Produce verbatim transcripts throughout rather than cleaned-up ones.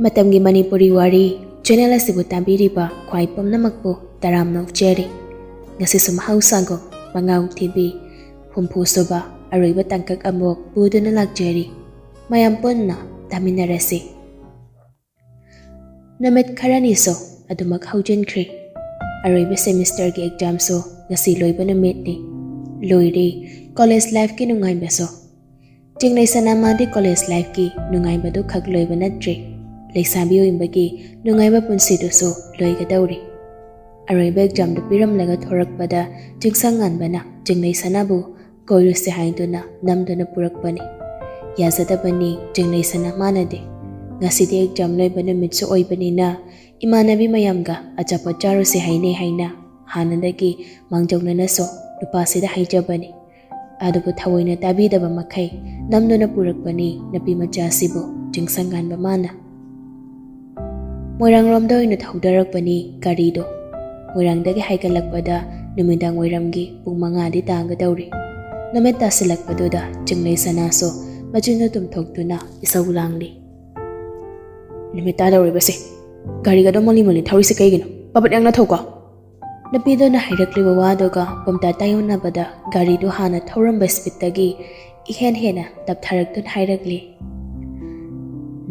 ꯃꯇꯝꯒꯤ ꯃꯅꯤꯄꯨꯔꯤ ꯋꯥꯔꯤ ꯆꯦꯅꯦꯜ ꯑꯁꯤꯕꯨ ꯇꯥꯕꯤꯔꯤꯕ ꯈ꯭ꯋꯥꯏ ꯄꯨꯝꯅꯃꯛꯄꯨ ꯇꯔꯥꯝꯅ ꯑꯣꯛꯆꯔꯤ꯫ ꯉꯁꯤꯁꯨ ꯃꯍꯧꯁꯥꯒꯨꯝ ꯃꯉꯥꯎ ꯊꯤꯕꯤ ꯍꯨꯝꯐꯨ ꯁꯨꯕ ꯑꯔꯣꯏꯕ ꯇꯥꯡꯀꯛ ꯑꯃꯨꯛ ꯄꯨꯗꯨꯅ ꯂꯥꯛꯆꯔꯤ꯫ ꯃꯌꯥꯝ ꯄꯨꯟꯅ ꯇꯥꯃꯤꯟꯅꯔꯁꯤ꯫ ꯅꯨꯃꯤꯠ ꯈꯔꯅꯤꯁꯨ ꯑꯗꯨꯃꯛ ꯍꯧꯖꯤꯟꯈ꯭ꯔꯦ꯫ ꯑꯔꯣꯏꯕ ꯁꯦꯃꯤꯁꯇꯔꯒꯤ ꯑꯦꯛꯖꯥꯝꯁꯨ ꯉꯁꯤ ꯂꯣꯏꯕ ꯅꯨꯃꯤꯠꯅꯤ꯫ ꯂꯣꯏꯔꯦ ꯀꯣꯂꯦꯖ ꯂꯥꯏꯐꯀꯤ ꯅꯨꯡꯉꯥꯏꯕꯁꯨ꯫ ꯆꯤꯡꯂꯩꯁꯅꯥ ꯃꯥꯗꯤ ꯀꯣꯂꯦꯖ ꯂꯥꯏꯐꯀꯤ ꯅꯨꯡꯉꯥꯏꯕꯗꯨ ꯈꯛ ꯂꯣꯏꯕ ꯅꯠꯇ꯭ꯔꯦ, ꯂꯩꯁꯥꯕꯤ ꯑꯣꯏꯕꯒꯤ ꯅꯨꯡꯉꯥꯏꯕ ꯄꯨꯟꯁꯤꯗꯨꯁꯨ ꯂꯣꯏꯒꯗꯧꯔꯦ꯫ ꯑꯔꯣꯏꯕ ꯑꯦꯛꯖꯥꯝꯗꯨ ꯄꯤꯔꯝꯂꯒ ꯊꯣꯔꯛꯄꯗ ꯆꯤꯡꯁꯪ ꯉꯥꯟꯕꯅ ꯆꯤꯡꯂꯩꯁꯅꯥꯕꯨ ꯀꯣꯏꯔꯨꯁꯦ ꯍꯥꯏꯗꯨꯅ ꯅꯝꯗꯨꯅ ꯄꯨꯔꯛꯄꯅꯤ꯫ ꯌꯥꯖꯗꯕꯅꯤ ꯆꯤꯡꯂꯩꯁꯅꯥ ꯃꯥꯅꯗꯤ꯫ ꯉꯁꯤꯗꯤ ꯑꯦꯛꯖꯥꯝ ꯂꯣꯏꯕ ꯅꯨꯃꯤꯠꯁꯨ ꯑꯣꯏꯕꯅꯤꯅ ꯏꯃꯥꯟꯅꯕꯤ ꯃꯌꯥꯝꯒ ꯑꯆꯥꯄꯣꯠ ꯆꯥꯔꯨꯁꯦ ꯍꯥꯏꯅꯩ ꯍꯥꯏꯅ ꯍꯥꯟꯅꯗꯒꯤ ꯃꯥꯡꯖꯧꯅꯅꯁꯨ ꯅꯨꯄꯥꯁꯤꯗ ꯍꯥꯏꯖꯕꯅꯤ꯫ ꯑꯗꯨꯕꯨ ꯊꯑꯣꯏꯅ ꯇꯥꯕꯤꯗꯕ ꯃꯈꯩ ꯅꯝꯗꯨꯅ ꯄꯨꯔꯛꯄꯅꯤ ꯅꯨꯄꯤ ꯃꯆꯥꯁꯤꯕꯨ ꯆꯤꯡꯁꯪ ꯉꯥꯟꯕ ꯃꯥꯅ꯫ ꯃꯣꯏꯔꯥꯡꯔꯣꯝꯗ ꯑꯣꯏꯅ ꯊꯧꯗꯔꯛꯄꯅꯤ ꯒꯥꯔꯤꯗꯣ꯫ ꯃꯣꯏꯔꯥꯡꯗꯒꯤ ꯍꯥꯏꯒꯠꯂꯛꯄꯗ ꯅꯨꯃꯤꯗꯥꯡ ꯋꯥꯏꯔꯝꯒꯤ ꯄꯨꯡ ꯃꯉꯥꯗꯤ ꯇꯥꯒꯗꯧꯔꯦ꯫ ꯅꯨꯃꯤꯠ ꯇꯥꯁꯤꯜꯂꯛꯄꯗꯨꯗ ꯆꯤꯡꯂꯩꯁꯅꯥꯁꯨ ꯃꯆꯤꯟꯗꯨ ꯇꯨꯝꯊꯣꯛꯇꯨꯅ ꯏꯁꯧ ꯂꯥꯡꯂꯤ꯫ "ꯅꯨꯃꯤꯠ ꯇꯥꯗꯧꯔꯤꯕꯁꯦ, ꯒꯥꯔꯤꯒꯗꯣ ꯃꯣꯂꯤ ꯃꯣꯂꯤ ꯊꯧꯔꯤꯁꯦ ꯀꯩꯒꯤꯅꯣ? ꯄꯕꯠ ꯌꯥꯡꯅ ꯊꯧꯀꯣ꯫" ꯅꯨꯄꯤꯗꯨꯅ ꯍꯥꯏꯔꯛꯂꯤꯕ ꯋꯥꯗꯨꯒ ꯄꯨꯝꯇꯥ ꯇꯥꯏꯌꯣꯟꯅꯕꯗ ꯒꯥꯔꯤꯗꯨ ꯍꯥꯟꯅ ꯊꯧꯔꯝꯕ ꯁ꯭ꯄꯤꯗꯇꯒꯤ ꯏꯍꯦꯟ ꯍꯦꯟꯅ ꯇꯞꯊꯔꯛꯇꯨꯅ ꯍꯥꯏꯔꯛꯂꯤ꯫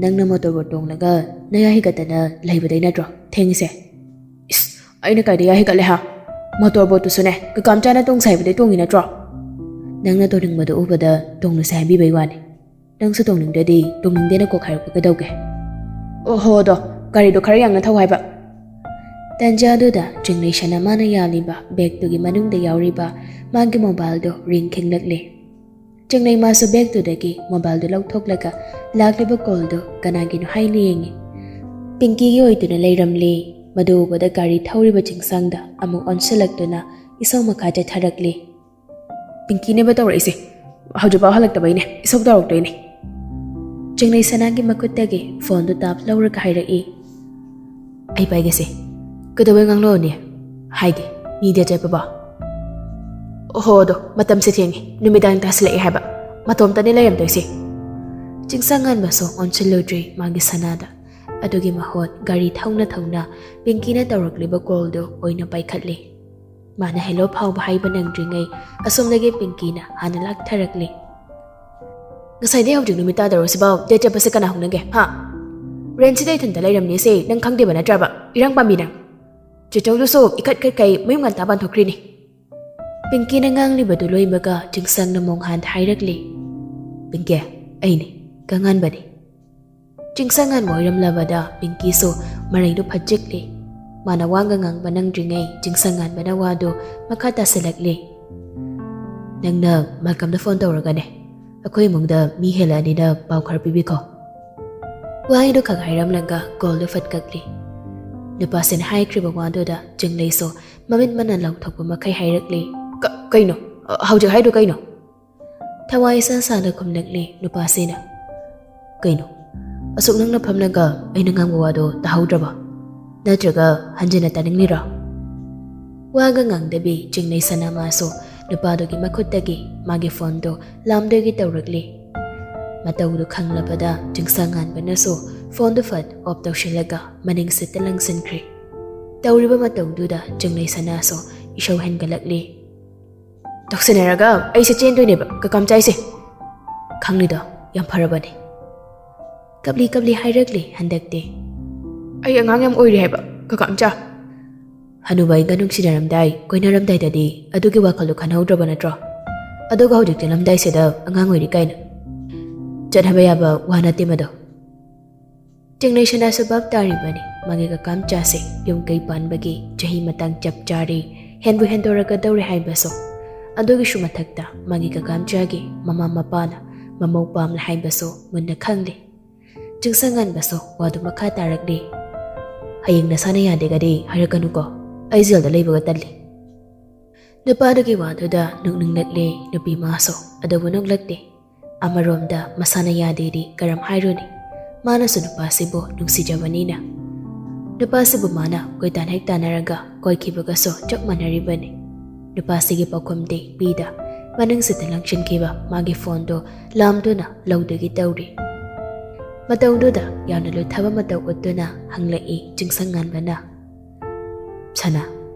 "ꯅꯪꯅ ꯃꯣꯇꯣꯔꯕꯣꯠ ꯇꯣꯡꯂꯒ ꯅꯌꯥ ꯍꯤꯒꯠꯇꯅ ꯂꯩꯕꯗꯩ ꯅꯠꯇ꯭ꯔꯣ ꯊꯦꯡꯉꯤꯁꯦ?" "ꯏꯁ, ꯑꯩꯅ ꯀꯥꯏꯗ ꯌꯥ ꯍꯤꯒꯠꯂꯦ ꯍꯥ? ꯃꯣꯇꯣꯔꯕꯣꯠꯇꯨꯁꯨꯅꯦ ꯀꯀꯥꯝ ꯆꯥꯅ ꯇꯣꯡꯁꯦ ꯍꯥꯏꯕꯗꯩ ꯇꯣꯡꯉꯤ ꯅꯠꯇ꯭ꯔꯣ?" "ꯅꯪꯅ ꯇꯣꯡꯅꯤꯡꯕꯗꯣ ꯎꯕꯗ ꯇꯣꯡꯂꯨꯁꯦ ꯍꯥꯏꯕꯤꯕꯩ ꯋꯥꯅꯤ꯫ ꯅꯪꯁꯨ ꯇꯣꯡꯅꯤꯡꯗ꯭ꯔꯗꯤ ꯇꯣꯡꯅꯤꯡꯗꯦꯅ ꯀꯣꯛ ꯍꯥꯏꯔꯛꯄ ꯀꯩꯗꯧꯒꯦ?" "ꯑꯣꯍꯣ, ꯑꯗꯣ ꯒꯥꯔꯤꯗꯣ ꯈꯔ ꯌꯥꯡꯅ ꯊꯧ ꯍꯥꯏꯕ꯫" ꯇꯟꯖꯥꯗꯨꯗ ꯆꯤꯡꯂꯩꯁꯅꯥ ꯃꯥꯅ ꯌꯥꯜꯂꯤꯕ ꯕꯦꯒꯇꯨꯒꯤ ꯃꯅꯨꯡꯗ ꯌꯥꯎꯔꯤꯕ ꯃꯥꯒꯤ ꯃꯣꯕꯥꯏꯜꯗꯨ ꯔꯤꯡ ꯈꯤꯡꯂꯛꯂꯦ꯫ ꯆꯤꯡꯂꯩ ꯃꯥꯁꯨ ꯕꯦꯒꯇꯨꯗꯒꯤ ꯃꯣꯕꯥꯏꯜꯗꯨ ꯂꯧꯊꯣꯛꯂꯒ ꯂꯥꯛꯂꯤꯕ ꯀꯣꯜꯗꯨ ꯀꯅꯥꯒꯤꯅꯣ ꯍꯥꯏꯅ ꯌꯦꯡꯉꯤ꯫ ꯄꯤꯡꯀꯤꯒꯤ ꯑꯣꯏꯗꯨꯅ ꯂꯩꯔꯝꯂꯦ꯫ ꯃꯗꯨ ꯎꯕꯗ ꯒꯥꯔꯤ ꯊꯧꯔꯤꯕ ꯆꯤꯡꯁꯥꯡꯗ ꯑꯃꯨꯛ ꯑꯣꯟꯁꯤꯜꯂꯛꯇꯨꯅ ꯏꯁꯧ ꯃꯈꯥ ꯆꯠꯊꯔꯛꯂꯦ꯫ "ꯄꯤꯡꯀꯤꯅꯦꯕ ꯇꯧꯔꯛꯏꯁꯦ, ꯍꯧꯖꯤꯛꯐꯥꯎ ꯍꯜꯂꯛꯇꯕꯩꯅꯦ ꯏꯁꯧ ꯇꯧꯔꯛꯇꯣꯏꯅꯦ꯫" ꯆꯤꯡꯂꯩ ꯁꯅꯥꯒꯤ ꯃꯈꯨꯠꯇꯒꯤ ꯐꯣꯟꯗꯨ ꯇꯥꯞ ꯂꯧꯔꯒ ꯍꯥꯏꯔꯛꯏ꯫ "ꯑꯩ ꯄꯥꯏꯒꯦꯁꯦ꯫ ꯀꯩꯗꯧꯕꯩ ꯉꯥꯡꯂꯛꯑꯣꯅꯦ? ꯍꯥꯏꯒꯦ, ꯃꯤꯗꯤ ꯑꯆꯦꯠꯄꯕꯣ?" "ꯑꯣꯍꯣ, ꯑꯗꯣ ꯃꯇꯝꯁꯦ ꯊꯦꯡꯉꯦ, ꯅꯨꯃꯤꯗꯥꯡ ꯇꯥꯁꯤꯜꯂꯛꯑꯦ ꯍꯥꯏꯕ꯫ ꯃꯇꯣꯝꯇꯅꯦ ꯂꯩꯔꯝꯗꯣꯏꯁꯦ꯫" ꯆꯤꯡꯁꯥꯡ ꯉꯥꯟꯕꯁꯨ ꯑꯣꯟꯁꯤꯜꯂꯨꯗ꯭ꯔꯤ ꯃꯥꯒꯤ ꯁꯅꯥꯗ꯫ ꯑꯗꯨꯒꯤ ꯃꯍꯨꯠ ꯒꯥꯔꯤ ꯊꯧꯅ ꯊꯧꯅ ꯄꯤꯡꯀꯤꯅ ꯇꯧꯔꯛꯂꯤꯕ ꯀꯣꯜꯗꯨ ꯑꯣꯏꯅ ꯄꯥꯏꯈꯠꯂꯤ꯫ ꯃꯥꯅ ꯍꯦꯜꯂꯣ ꯐꯥꯎꯕ ꯍꯥꯏꯕ ꯅꯪꯗ꯭ꯔꯤꯉꯩ ꯑꯁꯣꯝꯗꯒꯤ ꯄꯤꯡꯀꯤꯅ ꯍꯥꯟꯅ ꯂꯥꯛꯊꯔꯛꯂꯤ꯫ "ꯉꯁꯥꯏꯗꯩ ꯍꯧꯖꯤꯛ ꯅꯨꯃꯤꯠ ꯇꯥꯗꯧꯔꯁꯤꯐꯥꯎ ꯗꯦꯠ ꯆꯠꯄꯁꯦ ꯀꯅꯥ ꯍꯧꯅꯒꯦ, ꯍꯥ? ꯔꯦꯟꯁꯤꯗ ꯏꯊꯟꯇ ꯂꯩꯔꯝꯅꯦꯁꯦ ꯅꯪ ꯈꯪꯗꯦꯕ ꯅꯠꯇ꯭ꯔꯕ, ꯏꯔꯥꯡ ꯄꯥꯝꯕꯤ ꯅꯪ?" ꯆꯦꯆꯧꯗꯨꯁꯨ ꯏꯈꯠ ꯈꯠꯈꯩ ꯃꯌꯨꯝ ꯉꯟꯇꯥ ꯄꯥꯟꯊꯣꯛꯈ꯭ꯔꯤꯅꯤ꯫ ꯄꯤꯡꯀꯤꯅ ꯉꯥꯡꯂꯤꯕꯗꯨ ꯂꯣꯏꯕꯒ ꯆꯤꯡꯁꯪꯅ ꯃꯣꯡꯍꯥꯟ ꯍꯥꯏꯔꯛꯂꯤ, "ꯄꯤꯡꯀꯤ, ꯑꯩꯅꯤ, ꯀꯉꯥꯟꯕꯅꯤ꯫" ꯆꯤꯡꯁꯪ ꯉꯥꯟꯕ ꯑꯣꯏꯔꯝꯂꯕꯗ ꯄꯤꯡꯀꯤꯁꯨ ꯃꯔꯩꯗꯨ ꯐꯠꯆꯤꯛꯂꯤ꯫ ꯃꯥꯅ ꯋꯥꯒ ꯉꯥꯡꯕ ꯅꯪꯗ꯭ꯔꯤꯉꯩ ꯆꯤꯡꯁꯪ ꯉꯥꯟꯕꯅ ꯋꯥꯗꯨ ꯃꯈꯥ ꯇꯥꯁꯤꯜꯂꯛꯂꯤ꯫ "ꯅꯪꯅ ꯃꯥꯂꯀꯝꯗ ꯐꯣꯟ ꯇꯧꯔꯒꯅꯦ, ꯑꯩꯈꯣꯏ ꯏꯃꯨꯡꯗ ꯃꯤ ꯍꯦꯜꯂꯛꯑꯅꯤꯅ ꯄꯥꯎ ꯈꯔ ꯄꯤꯕꯤꯈꯣ꯫" ꯋꯥꯍꯩꯗꯨ ꯈꯛ ꯍꯥꯏꯔꯝꯂꯒ ꯀꯣꯜꯗꯨ ꯐꯠ ꯀꯛꯂꯤ꯫ ꯅꯨꯄꯥꯁꯤꯅ ꯍꯥꯏꯈ꯭ꯔꯤꯕ ꯋꯥꯗꯨꯗ ꯆꯤꯡꯂꯩꯁꯨ ꯃꯃꯤꯠ ꯃꯅꯥ ꯂꯥꯎꯊꯣꯛꯄ ꯃꯈꯩ ꯍꯥꯏꯔꯛꯂꯤ, "ꯀ-, ꯀꯩꯅꯣ? ꯑ, ꯍꯧꯖꯤꯛ ꯍꯥꯏꯗꯣ ꯀꯩꯅꯣ?" ꯊꯋꯥꯏ ꯏꯁꯥ ꯁꯥꯅ ꯈꯨꯝꯂꯛꯂꯤ ꯅꯨꯄꯥꯁꯤꯅ, "ꯀꯩꯅꯣ? ꯑꯁꯨꯛ ꯅꯪꯅ ꯐꯝꯂꯒ ꯑꯩꯅ ꯉꯥꯡꯕ ꯋꯥꯗꯣ ꯇꯥꯍꯧꯗ꯭ꯔꯕꯣ? ꯅꯠꯇ꯭ꯔꯒ ꯍꯟꯖꯤꯟꯅ ꯇꯥꯅꯤꯡꯂꯤꯔꯣ?" ꯋꯥꯒ ꯉꯥꯡꯗꯕꯤ ꯆꯤꯡꯂꯩ ꯁꯅꯥ ꯃꯥꯁꯨ ꯅꯨꯄꯥꯗꯨꯒꯤ ꯃꯈꯨꯠꯇꯒꯤ ꯃꯥꯒꯤ ꯐꯣꯟꯗꯨ ꯂꯥꯝꯗꯣꯏꯒꯤ ꯇꯧꯔꯛꯂꯤ꯫ ꯃꯇꯧꯗꯨ ꯈꯪꯂꯕꯗ ꯆꯤꯡꯁꯪ ꯉꯥꯟꯕꯅꯁꯨ ꯐꯣꯟꯗꯨ ꯐꯠ ꯑꯣꯐ ꯇꯧꯁꯤꯜꯂꯒ ꯃꯅꯤꯡ ꯁꯤꯠꯇ ꯂꯪꯁꯤꯟꯈ꯭ꯔꯦ꯫ ꯇꯧꯔꯤꯕ ꯃꯇꯧꯗꯨꯗ ꯆꯤꯡꯂꯩ ꯁꯅꯥꯁꯨ ꯏꯁꯧ ꯍꯦꯟꯒꯠꯂꯛꯂꯤ꯫ "ꯇꯧꯁꯤꯟꯅꯔꯒ ꯑꯩꯁꯦ ꯆꯦꯟꯗꯣꯏꯅꯦꯕ, ꯀꯀꯥ ꯃꯆꯥ ꯑꯩꯁꯦ꯫ ꯈꯪꯂꯤꯗꯣ ꯌꯥꯝ ꯐꯔꯕꯅꯦ꯫" ꯀꯞꯂꯤ ꯀꯞꯂꯤ ꯍꯥꯏꯔꯛꯂꯤ ꯍꯟꯗꯛꯇꯤ꯫ "ꯑꯩ ꯑꯉꯥꯡ ꯌꯥꯝ ꯑꯣꯏꯔꯤ ꯍꯥꯏꯕ, ꯀꯀꯥ ꯃꯆꯥ꯫ ꯍꯅꯨꯕ ꯑꯩꯒ ꯅꯨꯡꯁꯤꯅꯔꯝꯗꯥꯏ, ꯀꯣꯏꯅꯔꯝꯗꯥꯏꯗꯗꯤ ꯑꯗꯨꯒꯤ ꯋꯥꯈꯜꯗꯣ ꯈꯟꯍꯧꯗ꯭ꯔꯕ ꯅꯠꯇ꯭ꯔꯣ? ꯑꯗꯨꯒ ꯍꯧꯖꯤꯛ ꯆꯦꯜꯂꯝꯗꯥꯏꯁꯤꯗ ꯑꯉꯥꯡ ꯑꯣꯏꯔꯤ ꯀꯥꯏꯅ꯫ ꯆꯠꯅꯕ ꯌꯥꯕ ꯋꯥ ꯅꯠꯇꯦ ꯃꯗꯣ꯫" ꯆꯤꯡꯂꯩ ꯁꯅꯥꯁꯨ ꯚꯥꯞ ꯇꯥꯔꯤꯕꯅꯤ꯫ ꯃꯥꯒꯤ ꯀꯀꯥ ꯃꯆꯥꯁꯦ ꯌꯨꯝ ꯀꯩ ꯄꯥꯟꯕꯒꯤ ꯆꯍꯤ ꯃꯇꯥꯡ ꯆꯞ ꯆꯥꯔꯦ, ꯍꯦꯟꯕꯨ ꯍꯦꯟꯗꯣꯔꯛꯀꯗꯧꯔꯦ ꯍꯥꯏꯕꯁꯨ꯫ ꯑꯗꯨꯒꯤꯁꯨ ꯃꯊꯛꯇ ꯃꯥꯒꯤ ꯀꯀꯥ ꯃꯆꯥꯒꯤ ꯃꯃꯥ ꯃꯄꯥꯅ ꯃꯃꯧ ꯄꯥꯝꯂꯦ ꯍꯥꯏꯕꯁꯨ ꯃꯨꯟꯅ ꯈꯪꯂꯦ꯫ ꯆꯤꯡꯁꯪ ꯉꯥꯟꯕꯁꯨ ꯋꯥꯗꯨ ꯃꯈꯥ ꯇꯥꯔꯛꯂꯤ꯫ "ꯍꯌꯦꯡ ꯅꯁꯥꯅ ꯌꯥꯗꯦꯒꯗꯤ ꯍꯥꯏꯔꯛꯀꯅꯨꯀꯣ, ꯑꯩ ꯖꯦꯜꯗ ꯂꯩꯕꯒ ꯇꯜꯂꯤ꯫" ꯅꯨꯄꯥꯗꯨꯒꯤ ꯋꯥꯗꯨꯗ ꯅꯣꯛꯅꯤꯡꯂꯛꯂꯦ ꯅꯨꯄꯤ ꯃꯥꯁꯨ, ꯑꯗꯨꯕꯨ ꯅꯣꯛꯂꯛꯇꯦ꯫ ꯑꯃꯔꯣꯝꯗ ꯃꯁꯥꯅ ꯌꯥꯗꯦꯗꯤ ꯀꯔꯝ ꯍꯥꯏꯔꯨꯅꯤ? ꯃꯥꯅꯁꯨ ꯅꯨꯄꯥꯁꯤꯕꯨ ꯅꯨꯡꯁꯤꯖꯕꯅꯤꯅ꯫ ꯅꯨꯄꯥꯁꯤꯕꯨ ꯃꯥꯅ ꯀꯣꯏꯇꯥꯟ ꯍꯦꯛ ꯇꯥꯟꯅꯔꯒ ꯀꯣꯏꯈꯤꯕꯒꯁꯨ ꯆꯞ ꯃꯥꯟꯅꯔꯤꯕꯅꯤ꯫ ꯅꯨꯄꯥꯁꯤꯒꯤ ꯄꯥꯎꯈꯨꯝꯗꯤ ꯄꯤꯗ, ꯃꯅꯤꯡꯁꯤꯗ ꯂꯪꯁꯤꯟꯈꯤꯕ ꯃꯥꯒꯤ ꯐꯣꯟꯗꯨ ꯂꯥꯝꯗꯨꯅ ꯂꯧꯗꯨꯒꯤ ꯇꯧꯔꯤ꯫ ꯃꯇꯧꯗꯨꯗ ꯌꯥꯝꯅ ꯂꯨꯊꯕ ꯃꯇꯧ ꯎꯠꯇꯨꯅ ꯍꯪꯂꯛꯏ ꯆꯤꯡꯁꯪ ꯉꯥꯟꯕꯅ꯫ "ꯁꯅꯥ,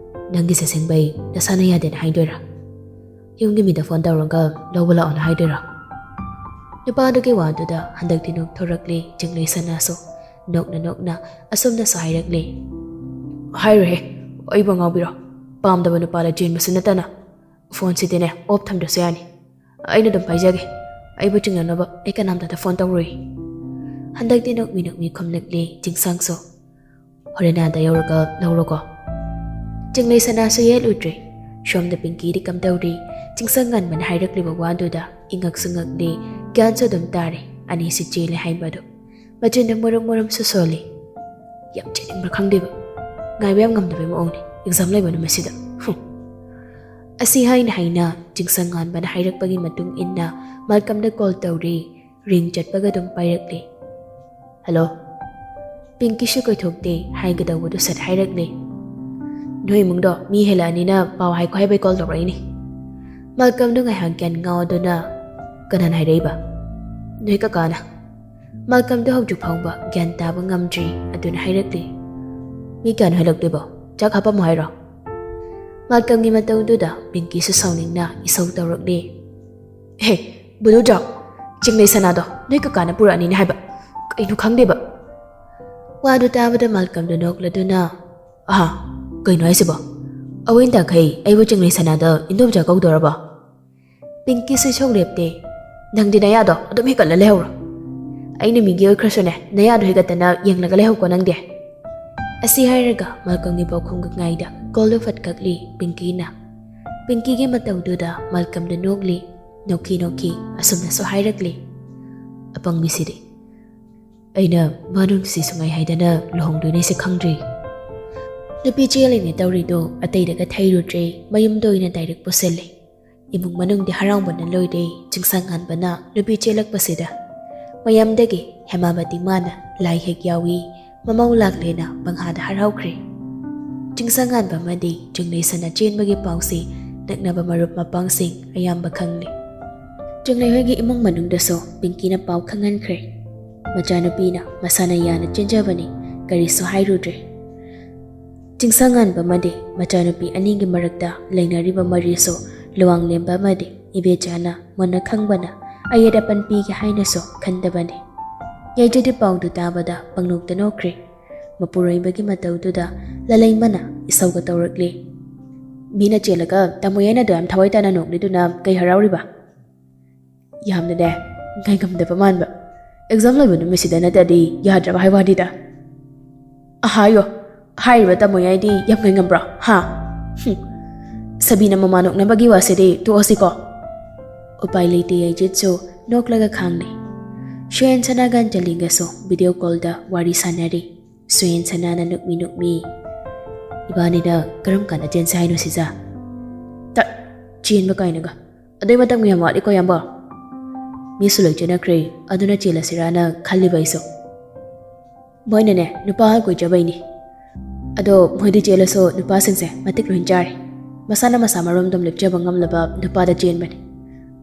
ꯅꯪꯒꯤꯁꯦ ꯁꯦꯡꯕꯩ ꯅꯁꯥꯅ ꯌꯥꯗꯦꯅ ꯍꯥꯏꯗꯣꯏꯔꯥ? ꯌꯨꯝꯒꯤ ꯃꯤꯗ ꯐꯣꯟ ꯇꯧꯔꯒ ꯂꯧꯕ ꯂꯥꯛꯑꯣꯅ ꯍꯥꯏꯗꯣꯏꯔꯥ?" ꯅꯨꯄꯥꯗꯨꯒꯤ ꯋꯥꯗꯨꯗ ꯍꯟꯗꯛꯇꯤ ꯅꯣꯛꯊꯣꯔꯛꯂꯦ ꯆꯤꯡꯂꯩ ꯁꯅꯥꯁꯨ꯫ ꯅꯣꯛꯅ ꯅꯣꯛꯅ ꯑꯁꯨꯝꯅꯁꯨ ꯍꯥꯏꯔꯛꯂꯦ꯫ "ꯍꯥꯏꯔꯣꯏꯍꯦ, ꯑꯩꯕꯨ ꯉꯥꯎꯕꯤꯔꯣ? ꯄꯥꯝꯗꯕ ꯅꯨꯄꯥꯗ ꯆꯦꯟꯕꯁꯨ ꯅꯠꯇꯅ꯫ ꯐꯣꯟꯁꯤꯗꯤꯅꯦ, off ꯊꯝꯗ꯭ꯔꯁꯨ ꯌꯥꯅꯤ꯫ ꯑꯩꯅ ꯑꯗꯨꯝ ꯄꯥꯏꯖꯒꯦ꯫ ꯑꯩꯕꯨ ꯆꯤꯡꯅꯅꯕ ꯑꯩ ꯀꯅꯥꯝꯇꯗ ꯐꯣꯟ ꯇꯧꯔꯣꯏ꯫" ꯍꯟꯗꯛꯇꯤ ꯅꯣꯛꯃꯤ ꯅꯣꯛꯃꯤ ꯈꯨꯝꯂꯛꯂꯦ ꯆꯤꯡꯁꯪꯁꯨ꯫ "ꯍꯣꯔꯦꯟ ꯑꯥꯗ ꯌꯧꯔꯒ ꯂꯧꯔꯣꯀꯣ꯫" ꯆꯤꯡꯂꯩ ꯁꯅꯥꯁꯨ ꯌꯦꯠꯂꯨꯗ꯭ꯔꯦ꯫ ꯁꯣꯝꯗ ꯄꯤꯡꯀꯤꯗꯤ ꯀꯝꯗꯧꯔꯤ? ꯆꯤꯡꯁꯪ ꯉꯥꯟꯕꯅ ꯍꯥꯏꯔꯛꯂꯤꯕ ꯋꯥꯗꯨꯗ ꯏꯉꯛꯁꯨ ꯉꯛꯂꯤ, ꯒ꯭ꯌꯥꯟꯁꯨ ꯑꯗꯨꯝ ꯇꯥꯔꯦ꯫ ꯑꯅꯤꯁꯤ ꯆꯦꯜꯂꯦ ꯍꯥꯏꯕꯗꯨ꯫ ꯃꯆꯤꯟꯗ ꯃꯨꯔꯨꯝ ꯃꯨꯔꯨꯝꯁꯨ ꯁꯣꯜꯂꯤ꯫ ꯌꯥꯝ ꯆꯦꯟꯅꯤꯡꯕ꯭ꯔꯥ ꯈꯪꯗꯦꯕ, ꯉꯥꯏꯕ ꯌꯥꯝ ꯉꯝꯗꯕꯩ ꯃꯑꯣꯡꯅꯤ꯫ Exam ꯂꯩꯕ ꯅꯨꯃꯤꯠꯁꯤꯗ꯫ ꯍꯨꯝ꯫ ꯑꯁꯤ ꯍꯥꯏꯅ ꯍꯥꯏꯅ ꯆꯤꯡꯁꯪ ꯉꯥꯟꯕꯅ ꯍꯥꯏꯔꯛꯄꯒꯤ ꯃꯇꯨꯡ ꯏꯟꯅ ꯃꯥꯂꯀꯝꯗ call ꯇꯧꯔꯤ꯫ Ring ꯆꯠꯄꯒ ꯑꯗꯨꯝ ꯄꯥꯏꯔꯛꯂꯦ꯫ "Hello?" ꯄꯤꯡꯀꯤꯁꯨ ꯀꯣꯏꯊꯣꯛꯇꯦ, ꯍꯥꯏꯒꯗꯧꯕꯗꯨ ꯁꯠ ꯍꯥꯏꯔꯛꯂꯦ꯫ "ꯅꯣꯏ ꯏꯃꯨꯡꯗꯣ ꯃꯤ ꯍꯦꯜꯂꯛꯑꯅꯤꯅ ꯄꯥꯎ ꯍꯥꯏꯈꯣ ꯍꯥꯏꯕꯩ call ꯇꯧꯔꯛꯏꯅꯤ꯫" ꯃꯥꯂꯀꯝꯗꯨ ꯉꯥꯏꯍꯥꯛ ꯒ꯭ꯌꯥꯟ ꯉꯥꯎꯗꯨꯅ, "ꯀꯅꯥꯅ ꯍꯥꯏꯔꯛꯏꯕ?" "ꯅꯣꯏ ꯀꯀꯥꯅ꯫" ꯃꯥꯂꯀꯝꯗꯨ ꯍꯧꯖꯤꯛ ꯐꯥꯎꯕ ꯒ꯭ꯌꯥꯟ ꯇꯥꯕ ꯉꯝꯗ꯭ꯔꯤ, ꯑꯗꯨꯅ ꯍꯥꯏꯔꯛꯂꯤ꯫ "ꯃꯤ ꯀꯌꯥꯅꯣ ꯍꯦꯜꯂꯛꯇꯣꯏꯕꯣ? ꯆꯥꯛ ꯍꯥꯞꯄꯝꯃꯣ ꯍꯥꯏꯔꯣ?" ꯃꯥꯂꯀꯝꯒꯤ ꯃꯇꯧꯗꯨꯗ ꯄꯤꯡꯀꯤꯁꯨ ꯁꯥꯎꯅꯤꯡꯅ ꯏꯁꯧ ꯇꯧꯔꯛꯂꯦ꯫ "ꯍꯦ, ꯕꯨꯗꯨꯖꯥꯎ, ꯆꯤꯡꯂꯩ ꯁꯅꯥꯗꯣ ꯅꯣꯏ ꯀꯀꯥꯅ ꯄꯨꯔꯛꯑꯅꯤꯅꯦ ꯍꯥꯏꯕ꯫ ꯀꯩꯅꯣ ꯈꯪꯗꯦꯕ꯫" ꯋꯥꯗꯨ ꯇꯥꯕꯗ ꯃꯥꯂꯀꯝꯗꯨ ꯅꯣꯛꯂꯗꯨꯅ, "ꯑꯍꯥ, ꯀꯩꯅꯣ ꯍꯥꯏꯁꯤꯕꯣ? ꯑꯋꯣꯏꯟꯇꯥꯈꯩ ꯑꯩꯕꯨ ꯆꯤꯡꯂꯩ ꯁꯅꯥꯗ ꯏꯟꯗꯣꯝꯆꯥ ꯀꯧꯗꯧꯔꯕꯣ?" ꯄꯤꯡꯀꯤꯁꯨ ꯏꯁꯧ ꯂꯦꯞꯇꯦ꯫ "ꯅꯪꯗꯤ ꯅꯌꯥꯗꯣ ꯑꯗꯨꯝ ꯍꯤꯒꯠꯂ ꯂꯩꯍꯧꯔꯣ꯫ ꯑꯩꯅ ꯃꯤꯒꯤ ꯑꯣꯏꯈ꯭ꯔꯁꯨꯅꯦ, ꯅꯌꯥꯗꯣ ꯍꯤꯒꯠꯇꯅ ꯌꯦꯡꯂꯒ ꯂꯩꯍꯧꯀꯣ ꯅꯪꯗꯤ꯫" ꯑꯁꯤ ꯍꯥꯏꯔꯒ ꯃꯥꯂꯀꯝꯒꯤ ꯄꯥꯎꯈꯨꯝꯒ ꯉꯥꯏꯗ call ꯗꯨ ꯐꯠ ꯀꯛꯂꯤ ꯄꯤꯡꯀꯤꯅ꯫ ꯄꯤꯡꯀꯤꯒꯤ ꯃꯇꯧꯗꯨꯗ ꯃꯥꯂꯀꯝꯗꯨ ꯅꯣꯛꯂꯤ꯫ ꯅꯣꯛꯈꯤ ꯅꯣꯛꯈꯤ ꯑꯁꯨꯝꯅꯁꯨ ꯍꯥꯏꯔꯛꯂꯤ, "ꯑꯄꯪꯕꯤꯁꯤꯗꯤ꯫ ꯑꯩꯅ ꯃꯥ ꯅꯨꯡꯁꯤ ꯁꯨꯡꯉꯥꯏ ꯍꯥꯏꯗꯅ ꯂꯨꯍꯣꯡꯗꯣꯏꯅꯦꯁꯦ ꯈꯪꯗ꯭ꯔꯤ꯫" ꯅꯨꯄꯤ ꯆꯦꯜꯂꯤꯅꯦ ꯇꯧꯔꯤꯗꯣ ꯑꯇꯩꯗꯒ ꯊꯩꯔꯨꯗ꯭ꯔꯦ, ꯃꯌꯨꯝꯗ ꯑꯣꯏꯅ direct ꯄꯨꯁꯤꯜꯂꯦ꯫ ꯏꯃꯨꯡ ꯃꯅꯨꯡꯗꯤ ꯍꯔꯥꯎꯕꯅ ꯂꯣꯏꯔꯦ ꯆꯤꯡꯁꯪ ꯉꯥꯟꯕꯅ ꯅꯨꯄꯤ ꯆꯦꯜꯂꯛꯄꯁꯤꯗ꯫ ꯃꯌꯥꯝꯗꯒꯤ ꯍꯦꯃꯥꯕꯇꯤ ꯃꯥꯅ ꯂꯥꯏ ꯍꯦꯛ ꯌꯥꯎꯏ, ꯃꯃꯧ ꯂꯥꯛꯂꯦꯅ ꯄꯪꯍꯥꯗ ꯍꯔꯥꯎꯈ꯭ꯔꯦ꯫ ꯆꯤꯡꯁꯪ ꯉꯥꯟꯕ ꯑꯃꯗꯤ ꯆꯤꯡꯂꯩ ꯁꯅꯥ ꯆꯦꯟꯕꯒꯤ ꯄꯥꯎꯁꯤ ꯅꯛꯅꯕ ꯃꯔꯨꯞ ꯃꯄꯥꯡꯁꯤꯡ ꯑꯌꯥꯝꯕ ꯈꯪꯂꯦ꯫ ꯆꯤꯡꯂꯩ ꯍꯣꯏꯒꯤ ꯏꯃꯨꯡ ꯃꯅꯨꯡꯗꯁꯨ ꯄꯤꯡꯀꯤꯅ ꯄꯥꯎ ꯈꯪꯍꯟꯈ꯭ꯔꯦ꯫ ꯃꯆꯥꯅꯨꯄꯤꯅ ꯃꯁꯥꯅ ꯌꯥꯅ ꯆꯦꯟꯖꯕꯅꯤ, ꯀꯔꯤꯁꯨ ꯍꯥꯏꯔꯨꯗ꯭ꯔꯦ꯫ ꯆꯤꯡꯁꯪꯉꯥꯟꯕ ꯑꯃꯗꯤ ꯃꯆꯥꯅꯨꯄꯤ ꯑꯅꯤꯒꯤ ꯃꯔꯛꯇ ꯂꯩꯅꯔꯤꯕ ꯃꯔꯤꯁꯨ ꯂꯨꯋꯥꯡꯂꯦꯝꯕ ꯑꯃꯗꯤ ꯏꯕꯦꯆꯥꯅ ꯃꯨꯟꯅ ꯈꯪꯕꯅ ꯑꯌꯦꯠ ꯑꯄꯟ ꯄꯤꯒꯦ ꯍꯥꯏꯅꯁꯨ ꯈꯟꯗꯕꯅꯤ꯫ ꯌꯥꯏꯖꯗꯤ ꯄꯥꯎꯗꯨ ꯇꯥꯕꯗ ꯄꯪꯅꯣꯛꯇ ꯅꯣꯛꯈ꯭ꯔꯦ꯫ ꯃꯄꯨꯔꯣꯏꯕꯒꯤ ꯃꯇꯧꯗꯨꯗ ꯂꯂꯩꯃꯅ ꯏꯁꯧꯒ ꯇꯧꯔꯛꯂꯦ꯫ "ꯃꯤꯅ ꯆꯦꯜꯂꯒ ꯇꯥꯃꯣ ꯌꯥꯏꯅꯗꯣ ꯌꯥꯝ ꯊꯋꯥꯏ ꯇꯥꯅ ꯅꯣꯛꯂꯤꯗꯨꯅ ꯀꯩ ꯍꯔꯥꯎꯔꯤꯕ?" ꯌꯥꯝꯅꯅꯦ, ꯉꯥꯏꯉꯝꯗꯕ ꯃꯥꯟꯕ꯫ "ꯑꯦꯛꯖꯥꯝ ꯂꯣꯏꯕ ꯅꯨꯃꯤꯠꯁꯤꯗ ꯅꯠꯇ꯭ꯔꯗꯤ ꯌꯥꯗ꯭ꯔꯕ ꯍꯥꯏ ꯋꯥꯅꯤꯗ꯫ ꯑꯍꯥꯌꯣ, ꯍꯥꯏꯔꯤꯕ ꯇꯥꯃꯣ ꯌꯥꯏꯗꯤ ꯌꯥꯝ ꯉꯥꯏꯉꯝꯕ꯭ꯔꯣ, ꯍꯥ? ꯍꯨꯝ꯫ ꯁꯕꯤꯅ ꯃꯃꯥ ꯅꯣꯛꯅꯕꯒꯤ ꯋꯥꯁꯤꯗꯤ ꯇꯣꯛꯑꯁꯤꯀꯣ?" ꯎꯄꯥꯏ ꯂꯩꯇꯦ, ꯌꯥꯏꯖꯤꯠꯁꯨ ꯅꯣꯛꯂꯒ ꯈꯥꯡꯂꯦ꯫ ꯁꯨꯌꯦꯟ ꯁꯅꯥꯒ ꯑꯟꯖꯂꯤꯒꯁꯨ ꯚꯤꯗꯤꯑꯣ ꯀꯣꯜꯗ ꯋꯥꯔꯤ ꯁꯥꯟꯅꯔꯤ꯫ ꯁꯨꯌꯦꯟ ꯁꯅꯥꯅ ꯅꯣꯛꯃꯤ ꯅꯣꯛꯃꯤ, "ꯏꯕꯥꯅꯤꯅ ꯀꯔꯝ ꯀꯥꯟꯗ ꯆꯦꯟꯁꯦ ꯍꯥꯏꯅꯣ ꯁꯤꯖ?" "ꯇꯠ, ꯆꯦꯟꯕ ꯀꯥꯏꯅꯒ꯫ ꯑꯗꯨꯏ ꯃꯇꯝꯒ ꯌꯥꯝ ꯋꯥꯠꯂꯤꯀꯣ, ꯏꯌꯥꯝꯕ꯫ ꯃꯤꯁꯨ ꯂꯣꯏ ꯆꯦꯟꯅꯈ꯭ꯔꯦ, ꯑꯗꯨꯅ ꯆꯦꯜꯂꯁꯤꯔꯥꯅ ꯈꯜꯂꯤꯕ ꯑꯩꯁꯨ꯫ ꯃꯣꯏꯅꯅꯦ, ꯅꯨꯄꯥ ꯀꯣꯏꯖꯕꯩꯅꯤ꯫ ꯑꯗꯣ ꯃꯣꯏꯗꯤ ꯆꯦꯜꯂꯁꯨ ꯅꯨꯄꯥꯁꯤꯡꯁꯦ ꯃꯇꯤꯛ ꯂꯣꯏ ꯆꯥꯔꯦ꯫ ꯃꯁꯥꯅ ꯃꯁꯥ ꯃꯔꯣꯝꯗꯣꯝ ꯂꯦꯞꯆꯕ ꯉꯝꯂꯕ ꯅꯨꯄꯥꯗ ꯆꯦꯟꯕꯅꯤ꯫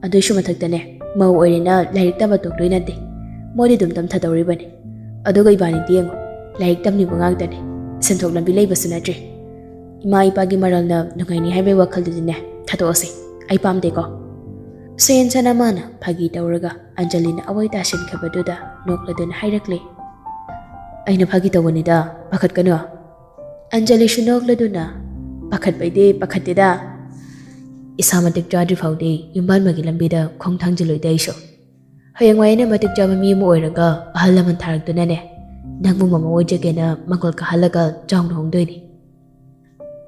ꯑꯗꯨꯏꯁꯨ ꯃꯊꯛꯇꯅꯦ, ꯃꯧ ꯑꯣꯏꯔꯦꯅ ꯂꯥꯏꯔꯤꯛ ꯇꯝꯕ ꯇꯣꯛꯇꯣꯏ ꯅꯠꯇꯦ꯫ ꯃꯣꯏꯗꯤ ꯑꯗꯨꯝ ꯇꯝꯊꯗꯧꯔꯤꯕꯅꯤ꯫ ꯑꯗꯨꯒ ꯏꯕꯥꯅꯤꯗꯤ ꯌꯦꯡꯉꯣ, ꯂꯥꯏꯔꯤꯛ ꯇꯝꯂꯤꯕ ꯉꯥꯛꯇꯅꯤ꯫ ꯁꯦꯟꯊꯣꯛ ꯂꯝꯕꯤ ꯂꯩꯕꯁꯨ ꯅꯠꯇ꯭ꯔꯤ꯫ ꯏꯃꯥ ꯏꯄꯥꯒꯤ ꯃꯔꯜꯅ ꯅꯨꯡꯉꯥꯏꯅꯤ ꯍꯥꯏꯕꯒꯤ ꯋꯥꯈꯜꯗꯨꯗꯤꯅꯦ, ꯊꯥꯗꯣꯛꯑꯁꯤ꯫ ꯑꯩ ꯄꯥꯝꯗꯦꯀꯣ?" ꯁꯨꯌꯦꯟ ꯁꯅꯥ ꯃꯥꯅ ꯐꯥꯒꯤ ꯇꯧꯔꯒ ꯑꯟꯖꯂꯤꯅ ꯑꯋꯥꯏ ꯇꯥꯁꯤꯟꯈꯤꯕꯗꯨꯗ ꯅꯣꯛꯂꯗꯨꯅ ꯍꯥꯏꯔꯛꯂꯦ꯫ "ꯑꯩꯅ ꯐꯥꯒꯤ ꯇꯧꯕꯅꯤꯗ, ꯄꯥꯈꯠꯀꯅꯨ꯫" ꯑꯟꯖꯂꯤꯁꯨ ꯅꯣꯛꯂꯗꯨꯅ, "ꯄꯥꯈꯠꯄꯩꯗꯤ ꯄꯥꯈꯠꯇꯦꯗ꯫ ꯏꯁꯥ ꯃꯇꯤꯛ ꯆꯥꯗ꯭ꯔꯤ ꯐꯥꯎꯗꯤ ꯌꯨꯝꯕꯥꯟꯕꯒꯤ ꯂꯝꯕꯤꯗ ꯈꯣꯡ ꯊꯥꯡꯖꯤꯜꯂꯣꯏꯗ ꯑꯩꯁꯨ꯫ ꯍꯌꯦꯡꯋꯥꯏ ꯑꯩꯅ ꯃꯇꯤꯛ ꯆꯥꯕ ꯃꯤ ꯑꯃ ꯑꯣꯏꯔꯒ ꯑꯍꯜ ꯂꯃꯟ ꯊꯥꯔꯛꯇꯨꯅꯅꯦ, ꯅꯪꯕꯨ ꯃꯃꯧ ꯑꯣꯏꯖꯒꯦꯅ ꯃꯪꯒꯣꯜ ꯀꯥꯍꯜꯂꯒ ꯆꯥꯎꯅ ꯍꯣꯡꯗꯣꯏꯅꯤ꯫"